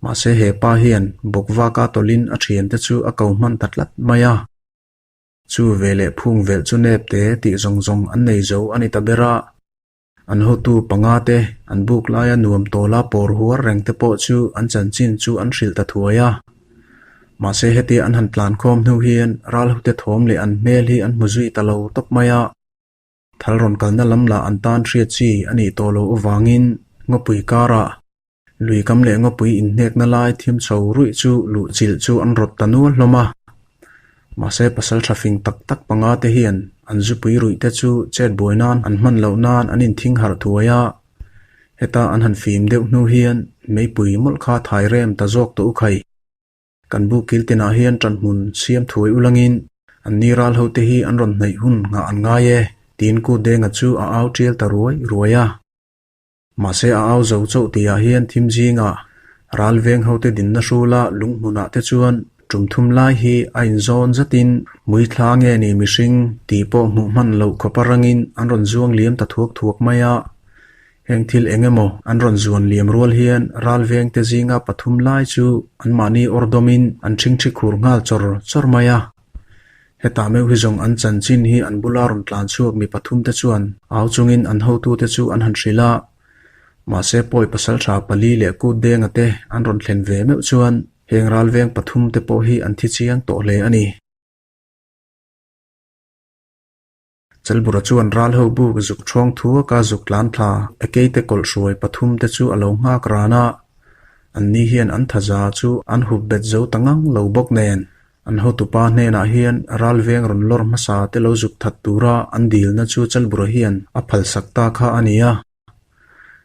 Mahse he pa hian bawkvaka tawlhin a ṭhiante chu a ko hman ta tlat mai a. Chu veleh phung velh chu nep te tih zawng zawng an nei zo a ni ta ber a. An hotu panga te, an buk laia nuam tawla pawr huar reng te pawh chu an chanchin chu an hrilh ta thuai a. Mahse hetia an han tlan khawm hnu hian ral hote thawm leh an hmel hi an hmu zui ta lo tawp mai a. Thal rawn kalna lam lah an tan hriat chi a nih tawh loh avangin ngawpui karah. Lui kam leh ngawpui inhnekna lai thim chho ruih chu luh chilh chu an rawt ta nual hlawm a. Mahse pasaltha fing tak tak panga te hian an zupui ruih te chu chet buai nan an hman loh nan an inthing harh thuai a. Heta an han fim deuh hnu hian meipui mawlh kha thai rem ta zawk tawh u khai. Kan bu kil tinah hian ṭanhmun siam thuai ulangin an ni ral hote hi an rawn hnaih hun nghah an ngai e, tiin Kut Denga chu a au ṭial ta ruai ruai a. Mahse a au zo chauh tihah hian thim zingah ral veng hote dinna hrula lung hmunah te chuan ṭum thum lai hi a inzawn zatin mui thla nge ni mihring tih pawh hmuh hman loh khawpa rangin an rawn zuang liam ta thuak thuak mai a. Heng thil eng emaw an rawn zuan liam rual hian ral vengte zinga pathum lai chu anmahni awr dawmin an ṭhingṭhi khur nghal chawr chawr mai a. Hetah meuh hi zawng an chanchin hi an bula rawn tlan chhuak mi pathumte chuan au chungin an hotute chu an han hrilh a. Mahse pawi pasalṭha pali leh kut denga te an rawn thlen ve meuh chuan heng ral veng pathumte pawh hi an thi chiang tawh hle a ni. Chelbura chuan ral ho buk zuk ṭhawng thuak a zuk tlan thla a keite kawlh hruai pathum te chu a lo nghak ran a, an ni hian an thaza chu an hup bet zo ta ngang lo bawk nen an hotupa hnenah hian ral veng rawn lawr hmasa te lo zuk that tura an dilna chu Chelbura hian a phalsak ta kha a ni a.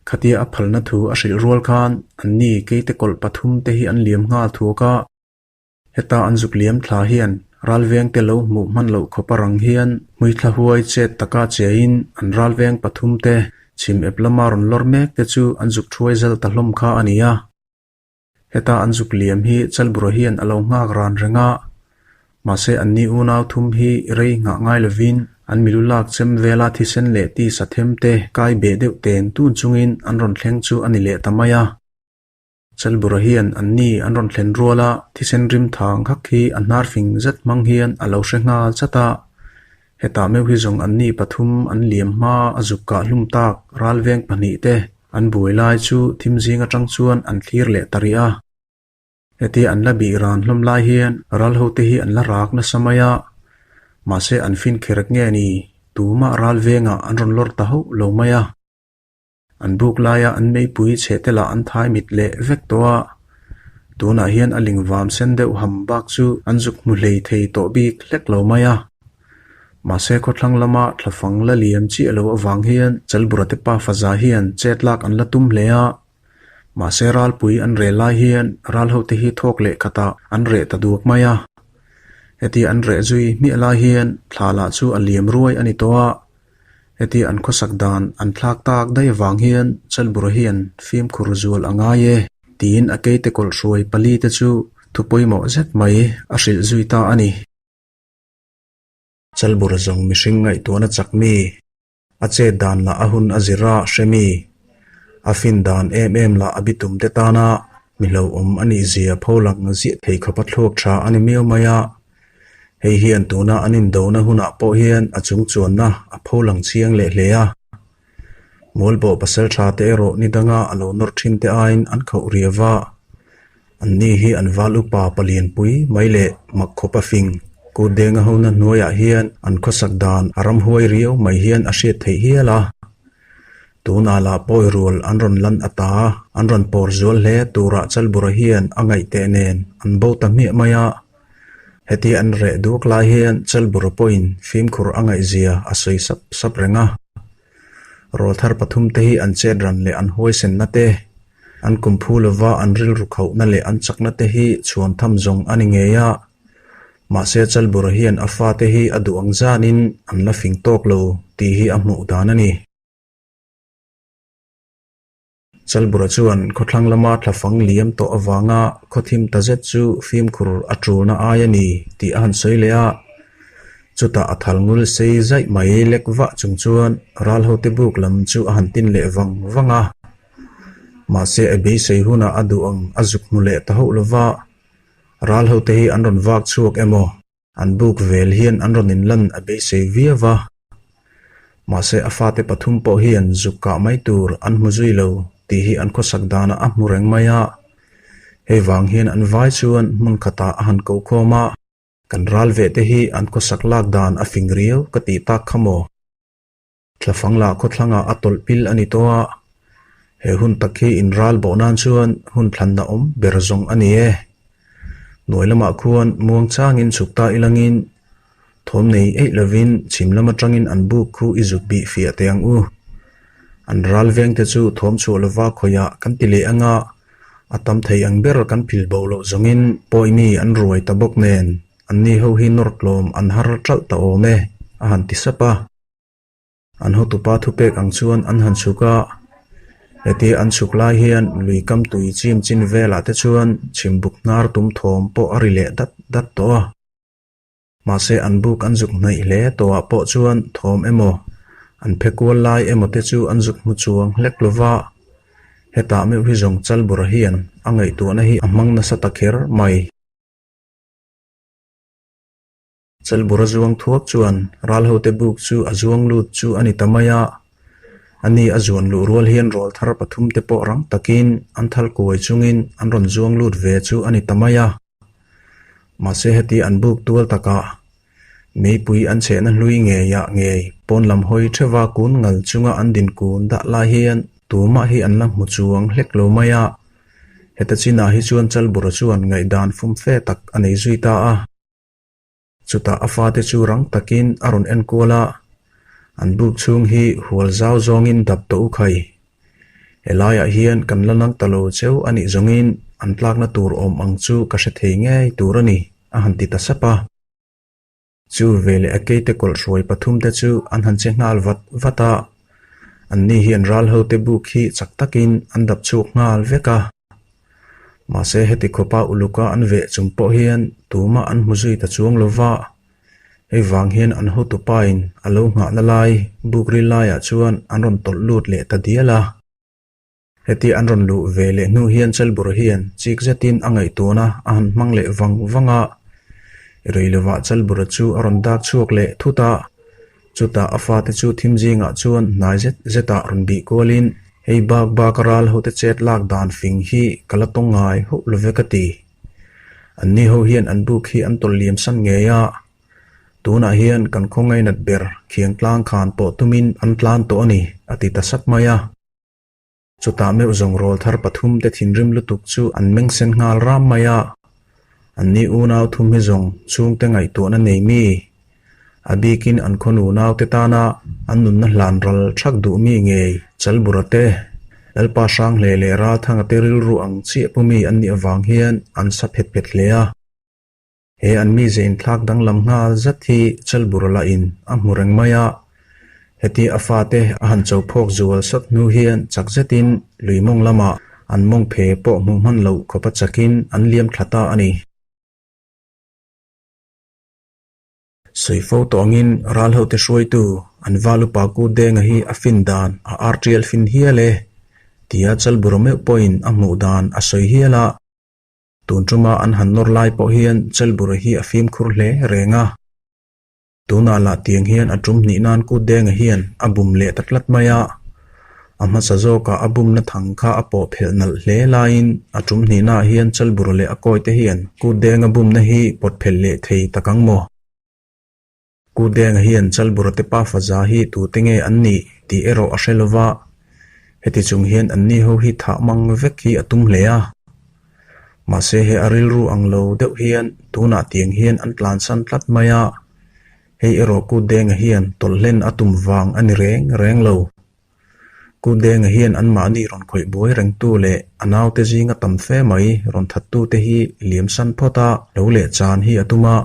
Khatia a phalna thu a hrilh rual khan an ni keite kawlh pathum te hi an liam nghal thuak a. Heta an zuk liam thla hian ralvengte lo hmuh hman loh khawp a rang hian hmuithla huai chet taka chiahin an ralveng pathumte chhim ep lama rawn lawr mek te chu an zuk thuai zal ta hlawm kha a ni a. Heta an zuk liam hi Chalbura hian a lo nghak ran reng a, mahse anni unau thum hi rei nghah ngai lovin an milu lak chem vela thisen leh tisa them te kai beh deuh ten tun chungin an rawn thleng chu a ni leh ta mai a. Chelbura hian anni an rawn thlen rual a, thisen rim thang hak hi a hnar fing zet hmang hian a lo hre nghal chat a. Hetah meuh hi zawng anni pathum an liam hma a zuk kah hlum tak ralveng pahnih te an buai lai chu thim zing atang chuan an thlir leh ta rih a. Hetia an la bih ran hlawm lai hian ral hote hi an la rak nasa mai a, mahse an fin kherek nge ni tumah ralvengah an rawn lawr ta hauh lo mai a. An buk laia an meipui chhe te lah an thai mit leh vek tawh a, tunah hian a ling vam sen deuh ham bak chu an zuk hmu hlei thei tawh bik hlek lo mai a. Mahse khawthlang lama thlafang la liam chiah lo avang hian Chalbura te pa faza hian chet lak an la tum hle a, mahse ralpui an rel lai hian ral hote hi thawk leh khatah an reh ta duak mai a. Hetia an reh zui hmiah lai hian thla lah chu a liam ruai a ni tawh a, Heti an khawsak dan an thlak tak daih avang hian Chalbura hian fimkhur zual a ngai e tiin a keite kawlh hruai pali te chu thu pawimawh zet mai a hrilh zui ta a ni. Chalbura zawng mihring ngaihtuahna chak mi, a chet dan lah a hun a zir a hre mi, a fin dan em em lah a bitum te tana mi hlauhawm a nih zia pholang ziah thei khawpa thluak tha a ni miau mai a. Hei hian tuna an indona hunah pawh hian a chung chuanna a pho lang chiang leh hle a. Mualbawh pasal tha te erawh ni danga a lo nawr thin te aiin an khauh riau a. Anni hi an val upa palianpui mai leh mak khawp a fing. Kut denga hona hnuaiah hian an khawsak dan a ramhuai riau mai hian a hriat theih hial a. Tunah lah pawi rual an rawn lan a ta, an rawn pawr zual hle turah Chalbura hian a ngaih teh nen an bo ta hmiah mai a. Heti an reh duak lai hian Chalbura pawhin fimkhur a ngaihzia a sawi sap sap reng a. Rawlthar pathum te hi an chet ran leh an huaisenna te, an kum phu lova an rilru khauhna leh an chakna te hi chhuan tham zawng a ni ngei a. Mahse Chalbura hian a fate hi a duh ang zanin an la fing tawk lo tih hi a hmuh dan a ni. Chalbura chuan khawthlang lama thlafang liam tawh avanga khawthim ta zet chu fimkhur a tulna ai a ni tih a han sawi leh a. Chutah a thal ngul sei zaih mai lek vah chung chuan ral hote buk lam chu a han tin leh vang vang a. Mahse a beisei hunah a duh ang a zuk hmu leh ta hauh lova, ral hote hi an rawn vak chhuak emaw? An buk vel hian an rawn inlan a beisei viau va, mahse a fate pathum pawh hian zuk kah mai tur an hmu zui lo tih hi an khawsak danah a hmu reng mai a. Hei vang hian an vai chuan hmun khatah a han ko khawm a, kan ral veh te hi an khawsak lak dan a fing riau ka tih tak kha maw? Thlafang lah khawthlangah a tawlh pil a ni tawh a. He hun tak hi inral bawh nan chuan hun thlanna awm ber zawng a ni e. Hnuai lamah khuan muang changin chhuk ta ilangin thawm nei eih lovin chhim lam atangin an buk khu i zuk bih fiah teh ang u. An ral vengte chu thawm chhuah lova khawiah kan ti leh anga a tam thei ang ber kan phil bo loh zawngin pawi mi an ruai ta bawk nen anni ho hi nawr tlawm an har ṭalh ta awm e a han ti sap a. An hotupa thupek ang chuan an han chhuk a, hetia an chhuk lai hian lui kam tui chim chin velah te chuan chhimbuk hnar tum thawm pawh a ri leh dat dat tawh a. Mahse an buk an zuk hnaih hle tawhah pawh chuan thawm emaw, an phe kual lai emaw te chu an zuk hmu chuang hlek lo va, hetah meuh hi zawng Chalbura hian a ngaihtuahna hi a hmang nasa ta kher mai. Chalbura zuang thuak chuan ralhote buk chu a zuang lut chu a ni ta mai a, ani a zuan luh rual hian rawl thar pathumte pawh rang takin an thal kuai chungin an rawn zuang lut ve chu a ni ta mai a. Mahse heti an buk tual takah meipui an chhehna hlui ngeiah ngei pawn lam hawi theuha kun ngal chunga an din kun dah lai hian tumah hi an la hmu chuang hlek lo mai a, heta chinah hi chuan Chalbura chuan ngaihdan fumfe tak a nei zui ta a. Chutah a fate chu rang takin a rawn en kual a, an buk chhung hi hual zau zawngin dap tawh u khai. Helaiah hian kan la nang ta lo cheu a nih zawngin an tlakna tur awm ang chu ka hre thei ngei tur a ni, a han ti ta sap a. Chu veleh a keite kawlh hruai pathumte chu an han che nghal vat vat a, anni hian ral hote buk hi chak takin an dap chhuak nghal vek a. Mahse heti khawpa uluka an veh chung pawh hian tumah an hmu zui ta chuang lo va, hei vang hian an hotupain a lo nghahna lai buk ril laiah chuan an rawn tawlh lut leh ta dial a. Heti an rawn luh ve leh hnu hian Chelbur hian chik zetin a ngaihtuahna a han hmang leh vang vang a, rei lovah Chelbura chu a rawn dak chhuak leh thut a. Chutah a fate chu thim zingah chuan hnai zet zetah rawn bih kualin, Hei bak bak a ral hote chet lak dan fing hi ka la tawng ngai hauh lo ve ka ti. Anni ho hian an buk hi an tawlh liam san ngei a. Tunah hian kan khaw ngainat ber khiang tlang khan pawh tumin an tlan tawh a ni, a ti ta sap mai a. Chutah meuh zawng rawl thar pathumte thinrim lutuk chu an meng sen nghal ram mai a. Anni unau thum hi zawng chhungte ngaihtuahna nei mi? A bikin an khaw nunaute tana an nunna hlan ral thak duh mi ngei Chalbura te, Lalpa Hranghle leh Ralthanga te rilru ang chiah pu mi an nih avang hian an sa phet phet hle a. He an mize inthlak danglam nghal zat hi Chalbura lahin a hmu reng mai a, heti a fate a han cho phawk zual sawt hnu hian chak zetin lui mawng lamah an mawng phe pawh hmuh hman loh khawpa chakin an liam thla ta a ni. Sawi fo tawh angin ral hote hruaitu an val upa Ku Denga hi a fin dan a ar tial fin hial e tia Chalbura meuh pawhin a hmuh dan a sawi hial a. Tun tuma an han nawr lai pawh hian Chelbura hi a fimkhur hle reng a. Tunah lah tiang hian a tum hnih nan Kut Denga hian a bum leh ta tlat mai a. A hmasa zawkah a bumna thang kha a pawh phelh nalh hle laiin a tum hnihnaah hian Chelbura leh a kawite hian Kut Denga bumna hi pawt phelh leh thei tak ang maw? Ku Denga hian Chalbura te pa faza hi tute nge an nih tih erawh a hre lo va, heti chung hian anni ho hi thah mang vek hi a tum hle a. Mahse he a rilru ang lo deuh hian tunah tiang hian an tlansan tlat mai a, hei erawh Ku Denga hian tawlh hlen a tum vang a ni reng reng lo. Ku Denga hian anmahni rawn khawih buai rengtu leh a naute zinga tam fe mai rawn thattute hi liamsan phawt a lo leh chan hi a tum a,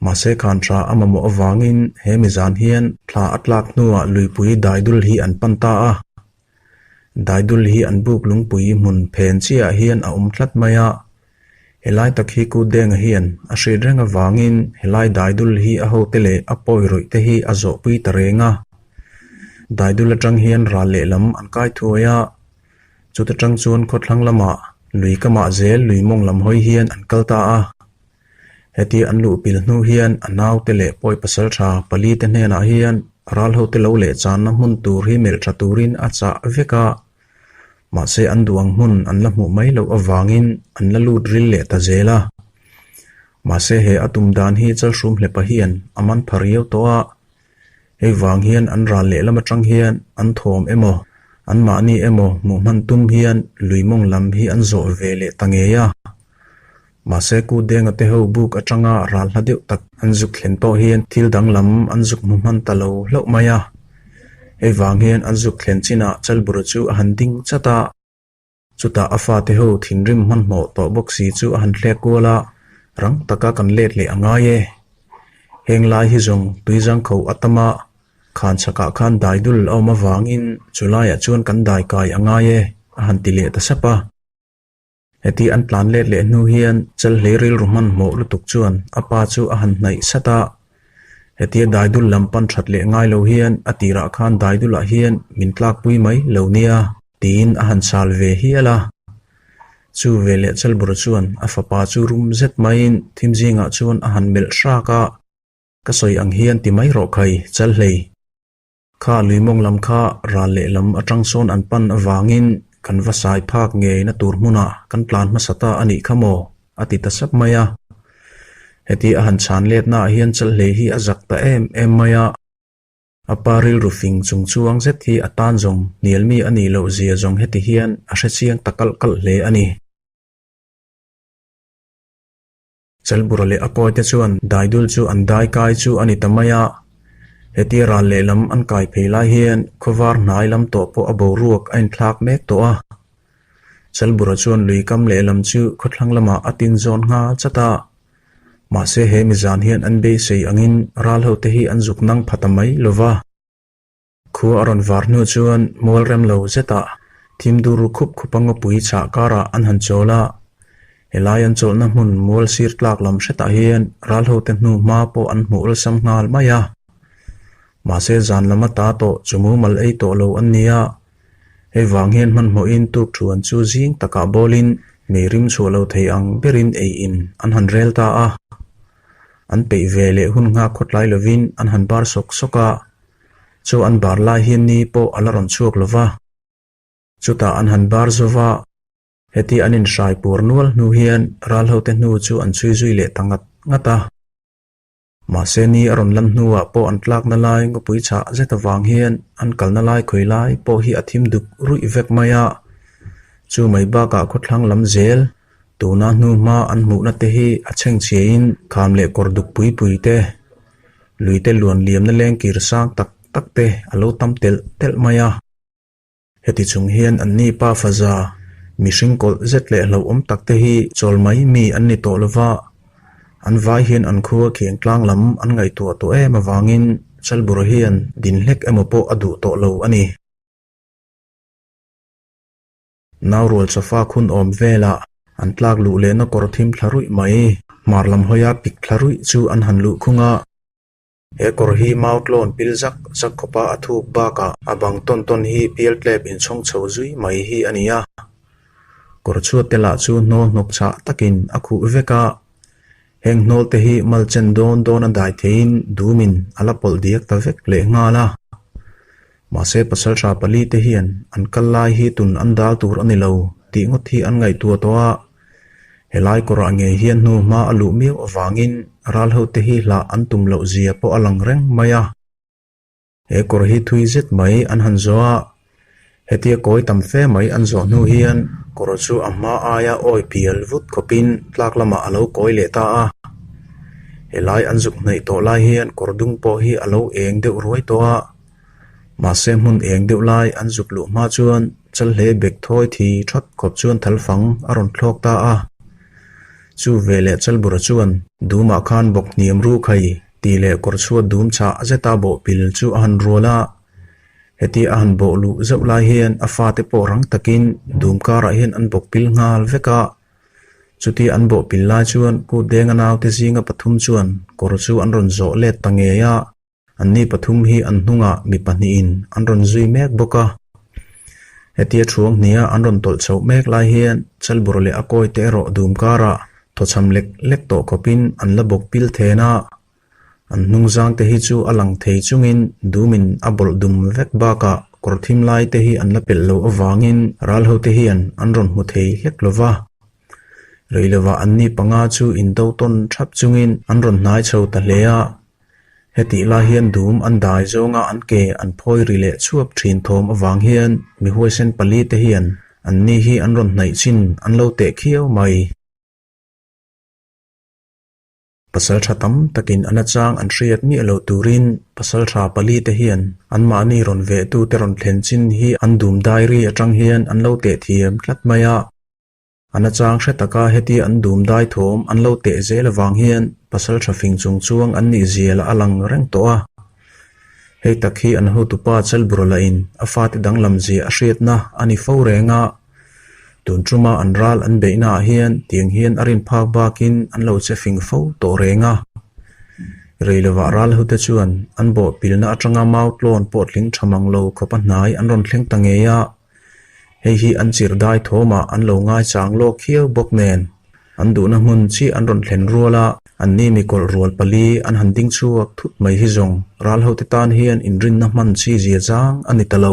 Mahse khan tha a mamawh avangin he mizan hian thla a tlak hnuah luipui daidul hi an pan ta a. Daidul hi an buk lungpui hmun phen chiahah hian a awm tlat mai a. Helai tak hi Ku Denga hian a hriat reng avangin helai daidul hi a hote leh a pawi rawih te hi a zawhpui ta reng a. Daidul atang hian ral lehlam an kai thuai a. Chuta tang chuan khawthlang lamah lui kamah zel lui mawng lam hawi hian an kal ta a. Heti an luh pil hnu hian a naute leh pawi pasal tha palite hnenah hian ral hote lo leh channa hmun tur hi melh tha turin a chah vek a, mahse an duh ang hmun an la hmuh mai loh avangin an la lut ril leh ta zel a. Mahse he a tum dan hi Chalhrum hlepa hian a man pha riau tawh a, hei vang hian an ral lehlam atang hian an thawm emaw? Anmahni emaw hmuh hman tum hian lui mawng lam hi an zawh ve leh ta ngei a. Mahse Kudenga te ho buk atanga ral hla deuh tak an zuk thlen pawh hian thil danglam an zuk hmu hman ta lo hlauh mai a. Hei vang hian an zuk thlen chinah Chalbura chu a han ding chat a. Chutah a fate ho thinrim hmanhmawh tawh bawk si chu a han thlek kual a, rang taka kan let leh a ngai e. Heng lai hi zawng tuizangkho a tam a, khan chhakah khan daidul a awm avangin chulaiah chuan kan dai kai a ngai e, a han ti leh ta sap a. Heti an tlan let leh hnu hian Chalhlei rilru hmanhmawh lutuk chuan a pa chu a han hnaih sat a, hetia daidul lam pan that leh ngai lo hian a tirah khan daidulah hian min tlakpui mai lo nia tiin a han chal ve hial a. Chu veleh Chalbura chuan a fapa chu rum zet maiin thim zingah chuan a han melh hrak a, Ka sawi ang hian ti mai rawh khai, Chalhlei. Kha lui mawng lam kha ral lehlam atang sawn an pan avangin kan va sai phak ngeina tur hmunah kan tlan hmasa ta a nih kha maw? a ti ta sap mai a. Heti a han chhan letnaah hian Chalhlei hi a zak ta em em mai a. A pa rilru fing chung chuang zet hi a tan zawng hnial mi a nih loh zia zawng heti hian a hrechiang ta kalh kalh hle a ni. Chalbura leh a kawite chuan daidul chu an dai kai chu a ni ta mai a. Hetia ral lehlam an kai phei lai hian khawvar hnai lam tawh pawh a boruak a inthlak mek tawh a. Chalbura chuan lui kam lehlam chu khawthlang lamah a tin zawn nghal chat a. Mahse he mizan hian an beisei angin ral hote hi an zuk nang pha ta mai lo va. Khua a rawn var hnu chuan mual rem lo zetah thim dur khup khup a ngawpui chhah karah an han chawl a. Helai an chawlhna hmun mual sir tlak lam hretah hian ral hote hnu hma pawh an hmuh awlsam nghal mai a. Mahse zan lam ata tawh chu mumal ei tawh lo an ni a. Hei vang hian hmanhmawhin tuk thuan chu zing takah bawlin mei rim chhuah lo thei ang berin ei in an han rel ta a. An peih ve leh hun nghak khawtlai lovin an han bar sawk sawk a. Chu an bar lai hian ni pawh a la rawn chhuak lo va. Chutah an han bar zo va, heti an inhrai pur nual hnu hian ral hote hnu chu an chhui zui leh ta ngat ngat a. Mahse ni a rawn lan hnuah pawh an tlakna lai ngawpui chhah zet avang hian an kalna lai khawi lai pawh hi a thim duk ruih vek mai a. Chu mai bakah khawthlang lam zel tuna hnu hma an hmuhna te hi a chhengchhiain kham leh kawr duk pui pui te, luite luan liamna lengkir sang tak tak te a lo tam telh telh mai a. Heti chung hian anni pa faza, mihring kawlh zet leh hlauhawm tak te hi chawl mai mi an ni tawh lova, an vai hian an khua khiang tlang lam an ngaihtuah tawh em avangin Chalbura hian din hlek emaw pawh a duh tawh lo a ni. Naurual chawfa khun awm velah an tlak luh lehna kawr thim thla ruih mai, hmar lam hawia pik thla ruih chu an han luh khung a. He kawr hi mau tlawn pil zak zak khawpa a thuk bakah a bang tawn tawn hi pial tlep inchhawng chho zui mai hi a ni a. Kawr chhuat te lah chu hnawl hnawk chhah takin a khuh vek a, heng hnawl te hi mal chen dawn dawn a dai theiin dumin a la pawlh diak ta vek leh nghal a. Mahse pasaltha pali te hian an kal lai hi tun an dal tur a ni lo tih ngawt hi an ngaihtuah tawh a. Helai kawrah ngei hian hnu hma a luh miau avangin ral hote hi hlah an tum loh zia pawh a lang reng mai a. He kawr hi thui zet mai an han zawh a, hetia kawi tam fe mai an zawh hnu hian kawr chu a hma aia awi pial vut khawpin tlak lamah a lo kawi leh ta a. Helai an zuk hnaih tawh lai hian kawr dung pawh hi a lo eng deuh ruai tawh a. Mahse hmun eng deuh lai an zuk luh hma chuan Chalhle bek thawi thi that khawp chuan thalfang a rawn thlawk ta a. Chu veleh Chalbura chuan Dumah khan bawk hniam ru khai tih leh kawr chhuat dum chhah zeta bawh pil chu a han rual a. Heti a han bawh luh zauh lai hian a fate pawh rang takin dum karah hian an bawk pil nghal vek a. Chuti an bawh pil lai chuan Kut Denga naute zinga pathum chuan kawr chu an rawn zawh let ta ngei a. Anni pathum hi an hnungah mi pahnihin an rawn zui mek bawk a. Hetia thuang hnia an rawn tawlh chhoh mek lai hian Chalbur leh a kawi te erawh dum karah thawchham lek lek tawh khawpin an la bawk pil then a. An hnung zang te hi chu a lang thei chungin dumin a bawlh dum vek bakah kawr thim lai te hi an la pelh loh avangin ral hote hian an rawn hmu thei hlek lo va. Rei lovah anni panga chu indo tawn thap chungin an rawn hnai chho ta hle a. Hetih lai hian dum an dai zawnga an ke an phawi ri leh chhuap thin thawm avang hian mi huaisen palite hian anni hi an rawn hnaih chin an lo teh khiau mai. Pasaltha tam takin a nachang an hriat miah lo turin pasaltha palite hian anmahni rawn vehtute rawn thlen chin hi an dum diary atang hian an lo teh thiam tlat mai a. A nachang hre taka hetia an dum dai thawm an lo teh zel avang hian pasaltha fing chung chuang an nih zia lah a lang reng tawh a. Hei tak hi an hotupa Chalbura lahin a fate danglam zia a hriatna a ni fo reng a. Tun tuma an ral an beihna ah hian tiang hian a rin phak bakin an lo che fing fo tawh reng a. Rei lovah ral hote chuan an bawh pilna atanga mau tlawn pawh tling tha mang lo khawpa hnai an rawn thleng ta ngei a. Hei hi an chirh dai thawmah an lo ngaichang lawk hiau bawk nen an duhna hmun chiah an rawn thlen rual a, anni mikawlh rual pali an han ding chhuak thut mai hi zawng ral hote tan hian inrinna hman chi zia zang a ni ta lo.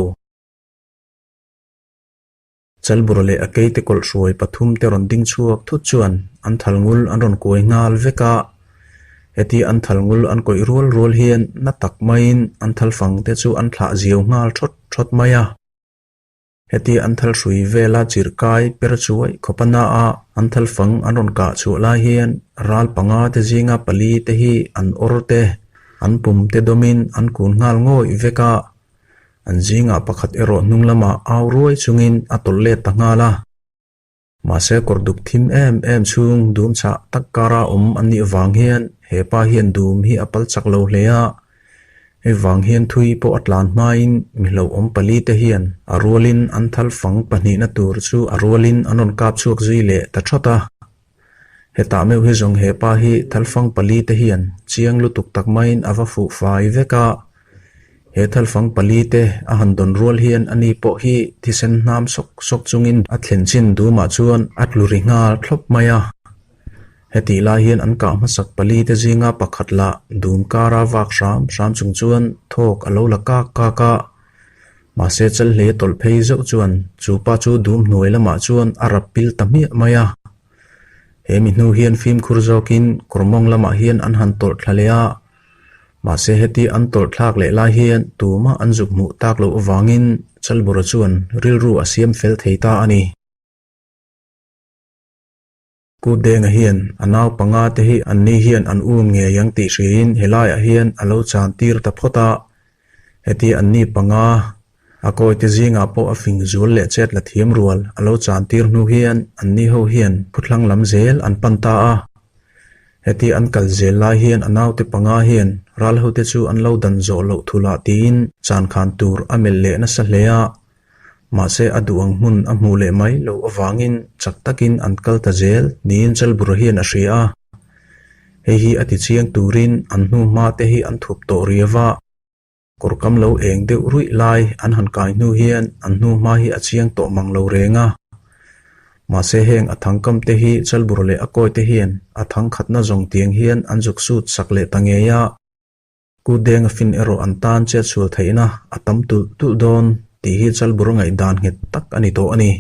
Chalbura leh a keite kawlh hruai pathum te rawn ding chhuak thut chuan an thal ngul an rawn kuai nghal vek a, heti an thal ngul an kawih rual rual hian na tak maiin an thal fang te chu an thlah ziau nghal thawt thawt mai a. Heti an thal hrui vela chirh kai per chuai khawp a na a, an thal fang an rawn kah chhuah lai hian ral panga te zinga pali te hi an awr te, an pum te dawmin an kun nghal ngawih vek a. An zingah pakhat erawh hnung lamah au ruai chungin a tawlh let ta nghal a. Mahse kawr duk thim em em chhung dum chhah tak kara awm an nih vang hian he pa hian dum hi a pal chak lo hle a. Hei vang hian thui pawh a tlan hmain mi hlauhawm pali te hian a rualin an thal fang pahnihna tur chu a rualin an rawn kap chhuak zui leh ta thawt a. Hetah meuh hi zawng he pa hi thalfang pali te hian chiang lutuk tak maiin a va fuh fai vek a. He thalfang pali te a han dawn rual hian ani pawh hi thisen hnam sawk sawk chungin a thlen chin dumah chuan a tlu ri nghal thlawp mai a. Hetih lai hian an kah hmasak pali te zinga pakhat lah dum kara vak hram hram chung chuan thawk a lo la kak kak a. Mahse Chalhlei a tawlh phei zeuh chuan chu pa chu dum hnuai lamah chuan a rap pil ta hmiah mai a. He mi hnu hian fimkhur zawkin kawr mawng lamah hian an han tawlh thla leh a. Mahse heti an tawlh thlak leh lai hian tumah an zuk hmuh tak loh avangin Chalbura chuan rilru a siam fel thei ta a ni. Kutdenga hian a nau panga te hi anni hian an um ngei ang tih hriin helaiah hian a lo chan tir ta phawt a. Heti anni panga a kawite zingah pawh a fing zual leh chet la thiam rual a lo chan tir hnu hian anni ho hian phuthlang lam zel an pan ta a. Heti an kal zel lai hian a naute panga hian ral hote chu an lo dan zawh loh thulah tiin chan khan tur a melh leh nasa hle a. Mahse a duh ang hmun a hmuh leh mai loh avangin chak takin an kal ta zel niin Chalbura hian a hria a. Hei hi a tichiang turin an hnu hma te hi an thup tawh riau a. Kawr kam lo eng deuh ruih lai an han kai hnu hian an hnu hma hi a chiang tawh mang lo reng a. Mahse heng a thangkam te hi Chalbura leh a kawi te hian a thangkhatna zawng tiang hian an zuk sut sak leh ta ngei a. Kutdeng a fin erawh an tan chetsual theihna a tam tulh tulh dawn tih hi Chalbur ngaihdan nghet tak a ni tawh a ni.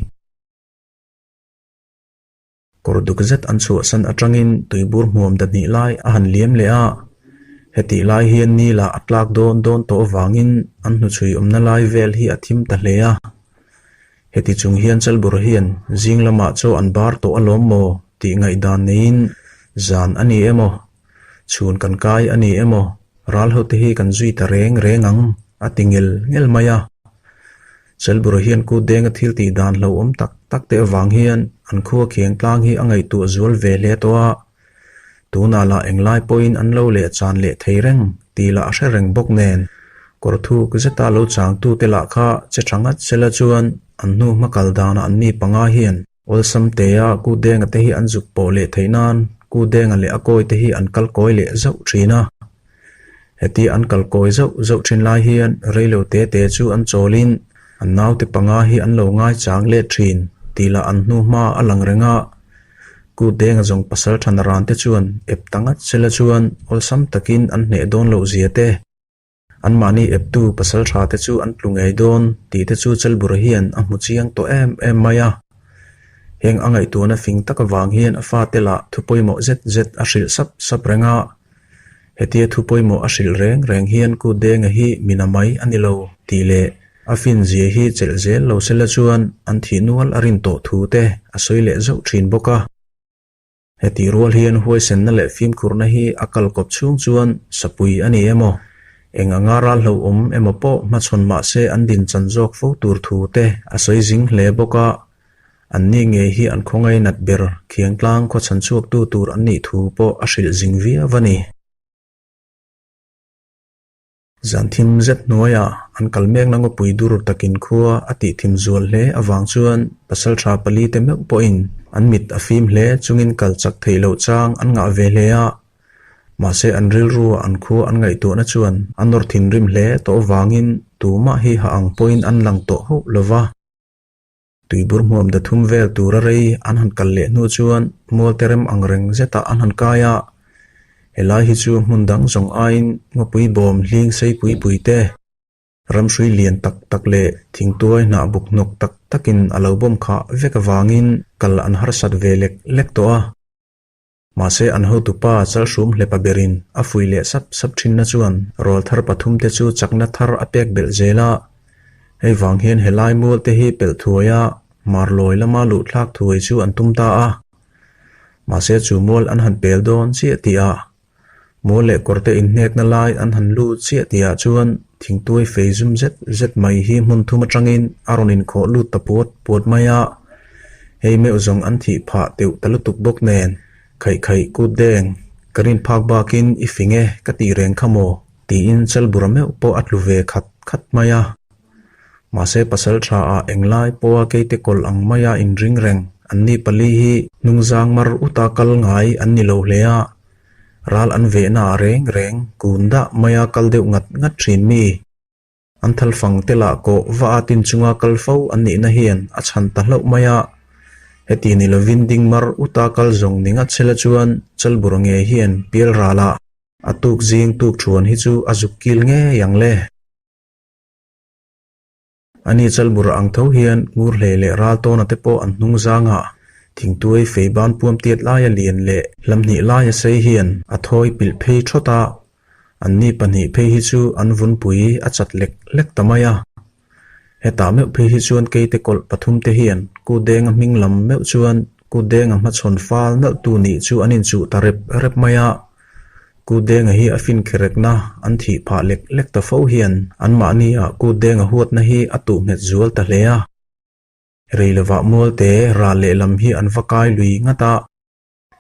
Kawr duk zet an chhuahsan atangin tuibur hmuam dahnih lai a han liam leh a, hetih lai hian ni lah a tlak dawn dawn tawh avangin an hnuchhui awmna lai vel hi a thim ta hle a. Heti chung hian Chalbur hian zing lamah chaw an bar tawh alawm maw tih ngaihdan neiin zan a ni emaw Chhun kan kai a ni emaw, ral hote hi kan zui ta reng reng ang, a ti ngel ngel mai a. Chelbura hian kut denga thil tih dan hlauhawm tak tak te avang hian an khua khiang tlang hi a ngaihtuah zual ve hle tawh a. Tunah lah englai pawhin an lo leh chan leh thei reng tih lah a hre reng bawk nen, kawr thuk zeta lo changtute lah kha che tha ngat sela chuan an hnu hma kal danah anni panga hian Awlsam tea Kudenga te hi an zuk pawh leh theih nan Kudenga leh a kawi te hi an kal kawi leh zauh thin a. Heti an kal kawi zauh zauh thin lai hian reilo te te chu an chawlin an naute panga hi an lo ngaichang let thin tih lah an hnu hma a lang reng a. Kudenga zawng pasal than ran te chuan ep ta ngat sela chuan awlsam takin an hneh dawn loh zia te Anmahni eptu pasal tha te chu an tlu ngei dawn tih te chu Chelbura hian a hmu chiang tawh em em mai a. Heng a ngaihtuahna fing tak avang hian a fate lah thu pawimawh zet zet a hrilh sap sap reng a. Hetia thu pawimawh a hrilh reng reng hian Ku Denga hi mina mai a ni lo tih leh a fin zia hi chelh zel lo sela chuan an thih nual a rin tawh thu te a sawi leh zauh thin bawk a. Hetih rual hian huaisenna leh fimkhurna hi a kal kawp chhung chuan sapui a ni emaw, eng anga ral hlauhawm emaw pawh hmachhawn mah se an din chan zawk fo tur thu te a sawi zing hle bawk a. Anni ngei hi an khawngaih nat ber Khiangtlang khaw chhan chhuaktu tur an nih thu pawh a hrilh zing viau a ni. Zan thim zet hnuaiah an kal mekna ngawpui dur takin khua a tih thim zual hle avang chuan pasaltha pali te meuh pawhin an mit a fim hle chungin kal chak theih loh chang an ngah ve hle a. Mahse an rilrua an khua an ngaihtuahna chuan a nawr thinrim hle tawh avangin tumah hi ha ang pawhin an lang tawh hauh lova. Tuibur hmuam da thum vel tura rei an han kal leh hnu chuan mualte rem ang reng zetah an han kai a. Helai hi chu hmun dang zawng aiin ngawpui bawm hling sei pui pui te, ramhrui lian tak tak leh thingtuai hnah buk hnawk tak takin a lo bawm khah vek avangin kal an harsat ve lek lek tawh a. Mahse an hotupa Chalhrum hlepa berin a fuih leh sap sap thinna chuan rawl thar pathumte chu chakna thar a pek belh zel a. Hei vang hian helai mualte hi pelh thuai a, marlawi lama luh thlak thuai chu an tum ta a. Mahse chu mual an han pel dawn chiah tih ah, mual leh kawrte inhnekna lai an han lut chiah tih ah chuan thingtuai fei zum zet zet mai hi hmun thum atangin a rawn inkhawh lut ta puat puat mai a. Hei meuh zawng an thih phah teuh ta lutuk bawk nen, Khaih khaih kut deng, ka rin phak bakin i fing e ka tih reng kha maw? tiin Chalbura meuh pawh a tlu ve khat khat mai a. Mahse pasal tha ah englai pawha keite kawlh ang maia inring reng an ni pali hi hnungzang mar uta kal ngai an ni lo hle a, ral an vehna ah reng reng kun dah maia kal deuh ngat ngat thin mi. An thalfang te lah kawh va a tin chunga kal fo an nihna hian a chhan ta hlauh mai a. Heti ni lovin ding mar uta kal zawng ni ngat sela chuan Chalbura ngei hian pial ralah a tuk zing tuk thuan hi chu a zuk kil ngei ang le. Ani Chalbura ang tho hian ngur hlei leh ral tawna te pawh an hnung zangah thingtuai fei ban puam tiat laia lian leh hlamhnih laia sei hian a thawi pilh phei thawt a. Anni pahnih phei hi chu an vunpui a chat lek lek ta mai a. Hetah meuh phei hi chuan keite kawlh pathum te hian Kudenga hming lam meuh chuan Kudenga hmachhawn fal nalh tu nih chu an inchuh ta rep rep mai a. Kudenga hi a finkherekna an thih phah lek lek ta fo hian anmahni ah Kudenga huatna hi a tuh nghet zual ta hle a. Rei lovah mualte ral lehlam hi an va kai lui ngat a.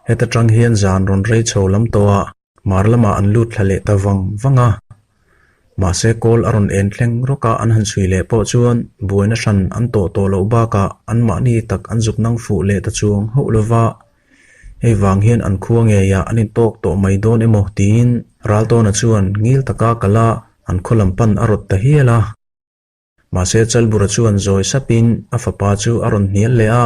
Heta tang hian zan rawn rei chho lam tawh a, hmar lamah an lut thla leh ta vang vang a. Mahse kawl a rawn en thleng rawk a an han chhui leh pawh chuan buaina hran an tawh tawh loh bakah anmahni tak an zuk nang fuh leh ta chuang hauh lova. Hei vang hian an khua ngeiah an intawk tawh mai dawn emaw tiin Raltawna chuan ngil taka kal a an khaw lam pan a rawt ta hial a. Mahse Chalbura chuan zawi sapin a fapa chu a rawn hnial leh a.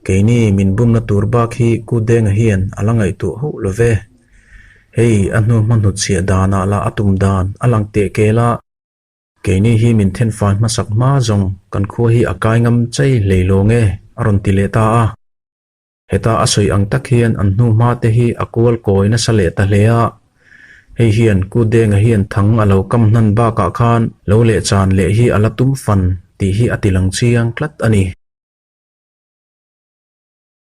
Keini min bumna tur bak hi Ku Denga hian a la ngaihtuah hauh lo ve. Hei a hnu hma hnutchhiah danah lah a tum dan a lang teh kel a. Keini hi min thenfai hmasak hma zawng kan khua hi a kai ngam chei hlei lawng e, a rawn ti leh ta a. Heta a sawi ang tak hian an hnu hma te hi a kual kawi nasa leh ta hle a. Hei hian Ku Denga hian thang a lo kam hnan bakah khan lo leh chan leh hi a la tum fan tih hi a ti lang chiang tlat a ni.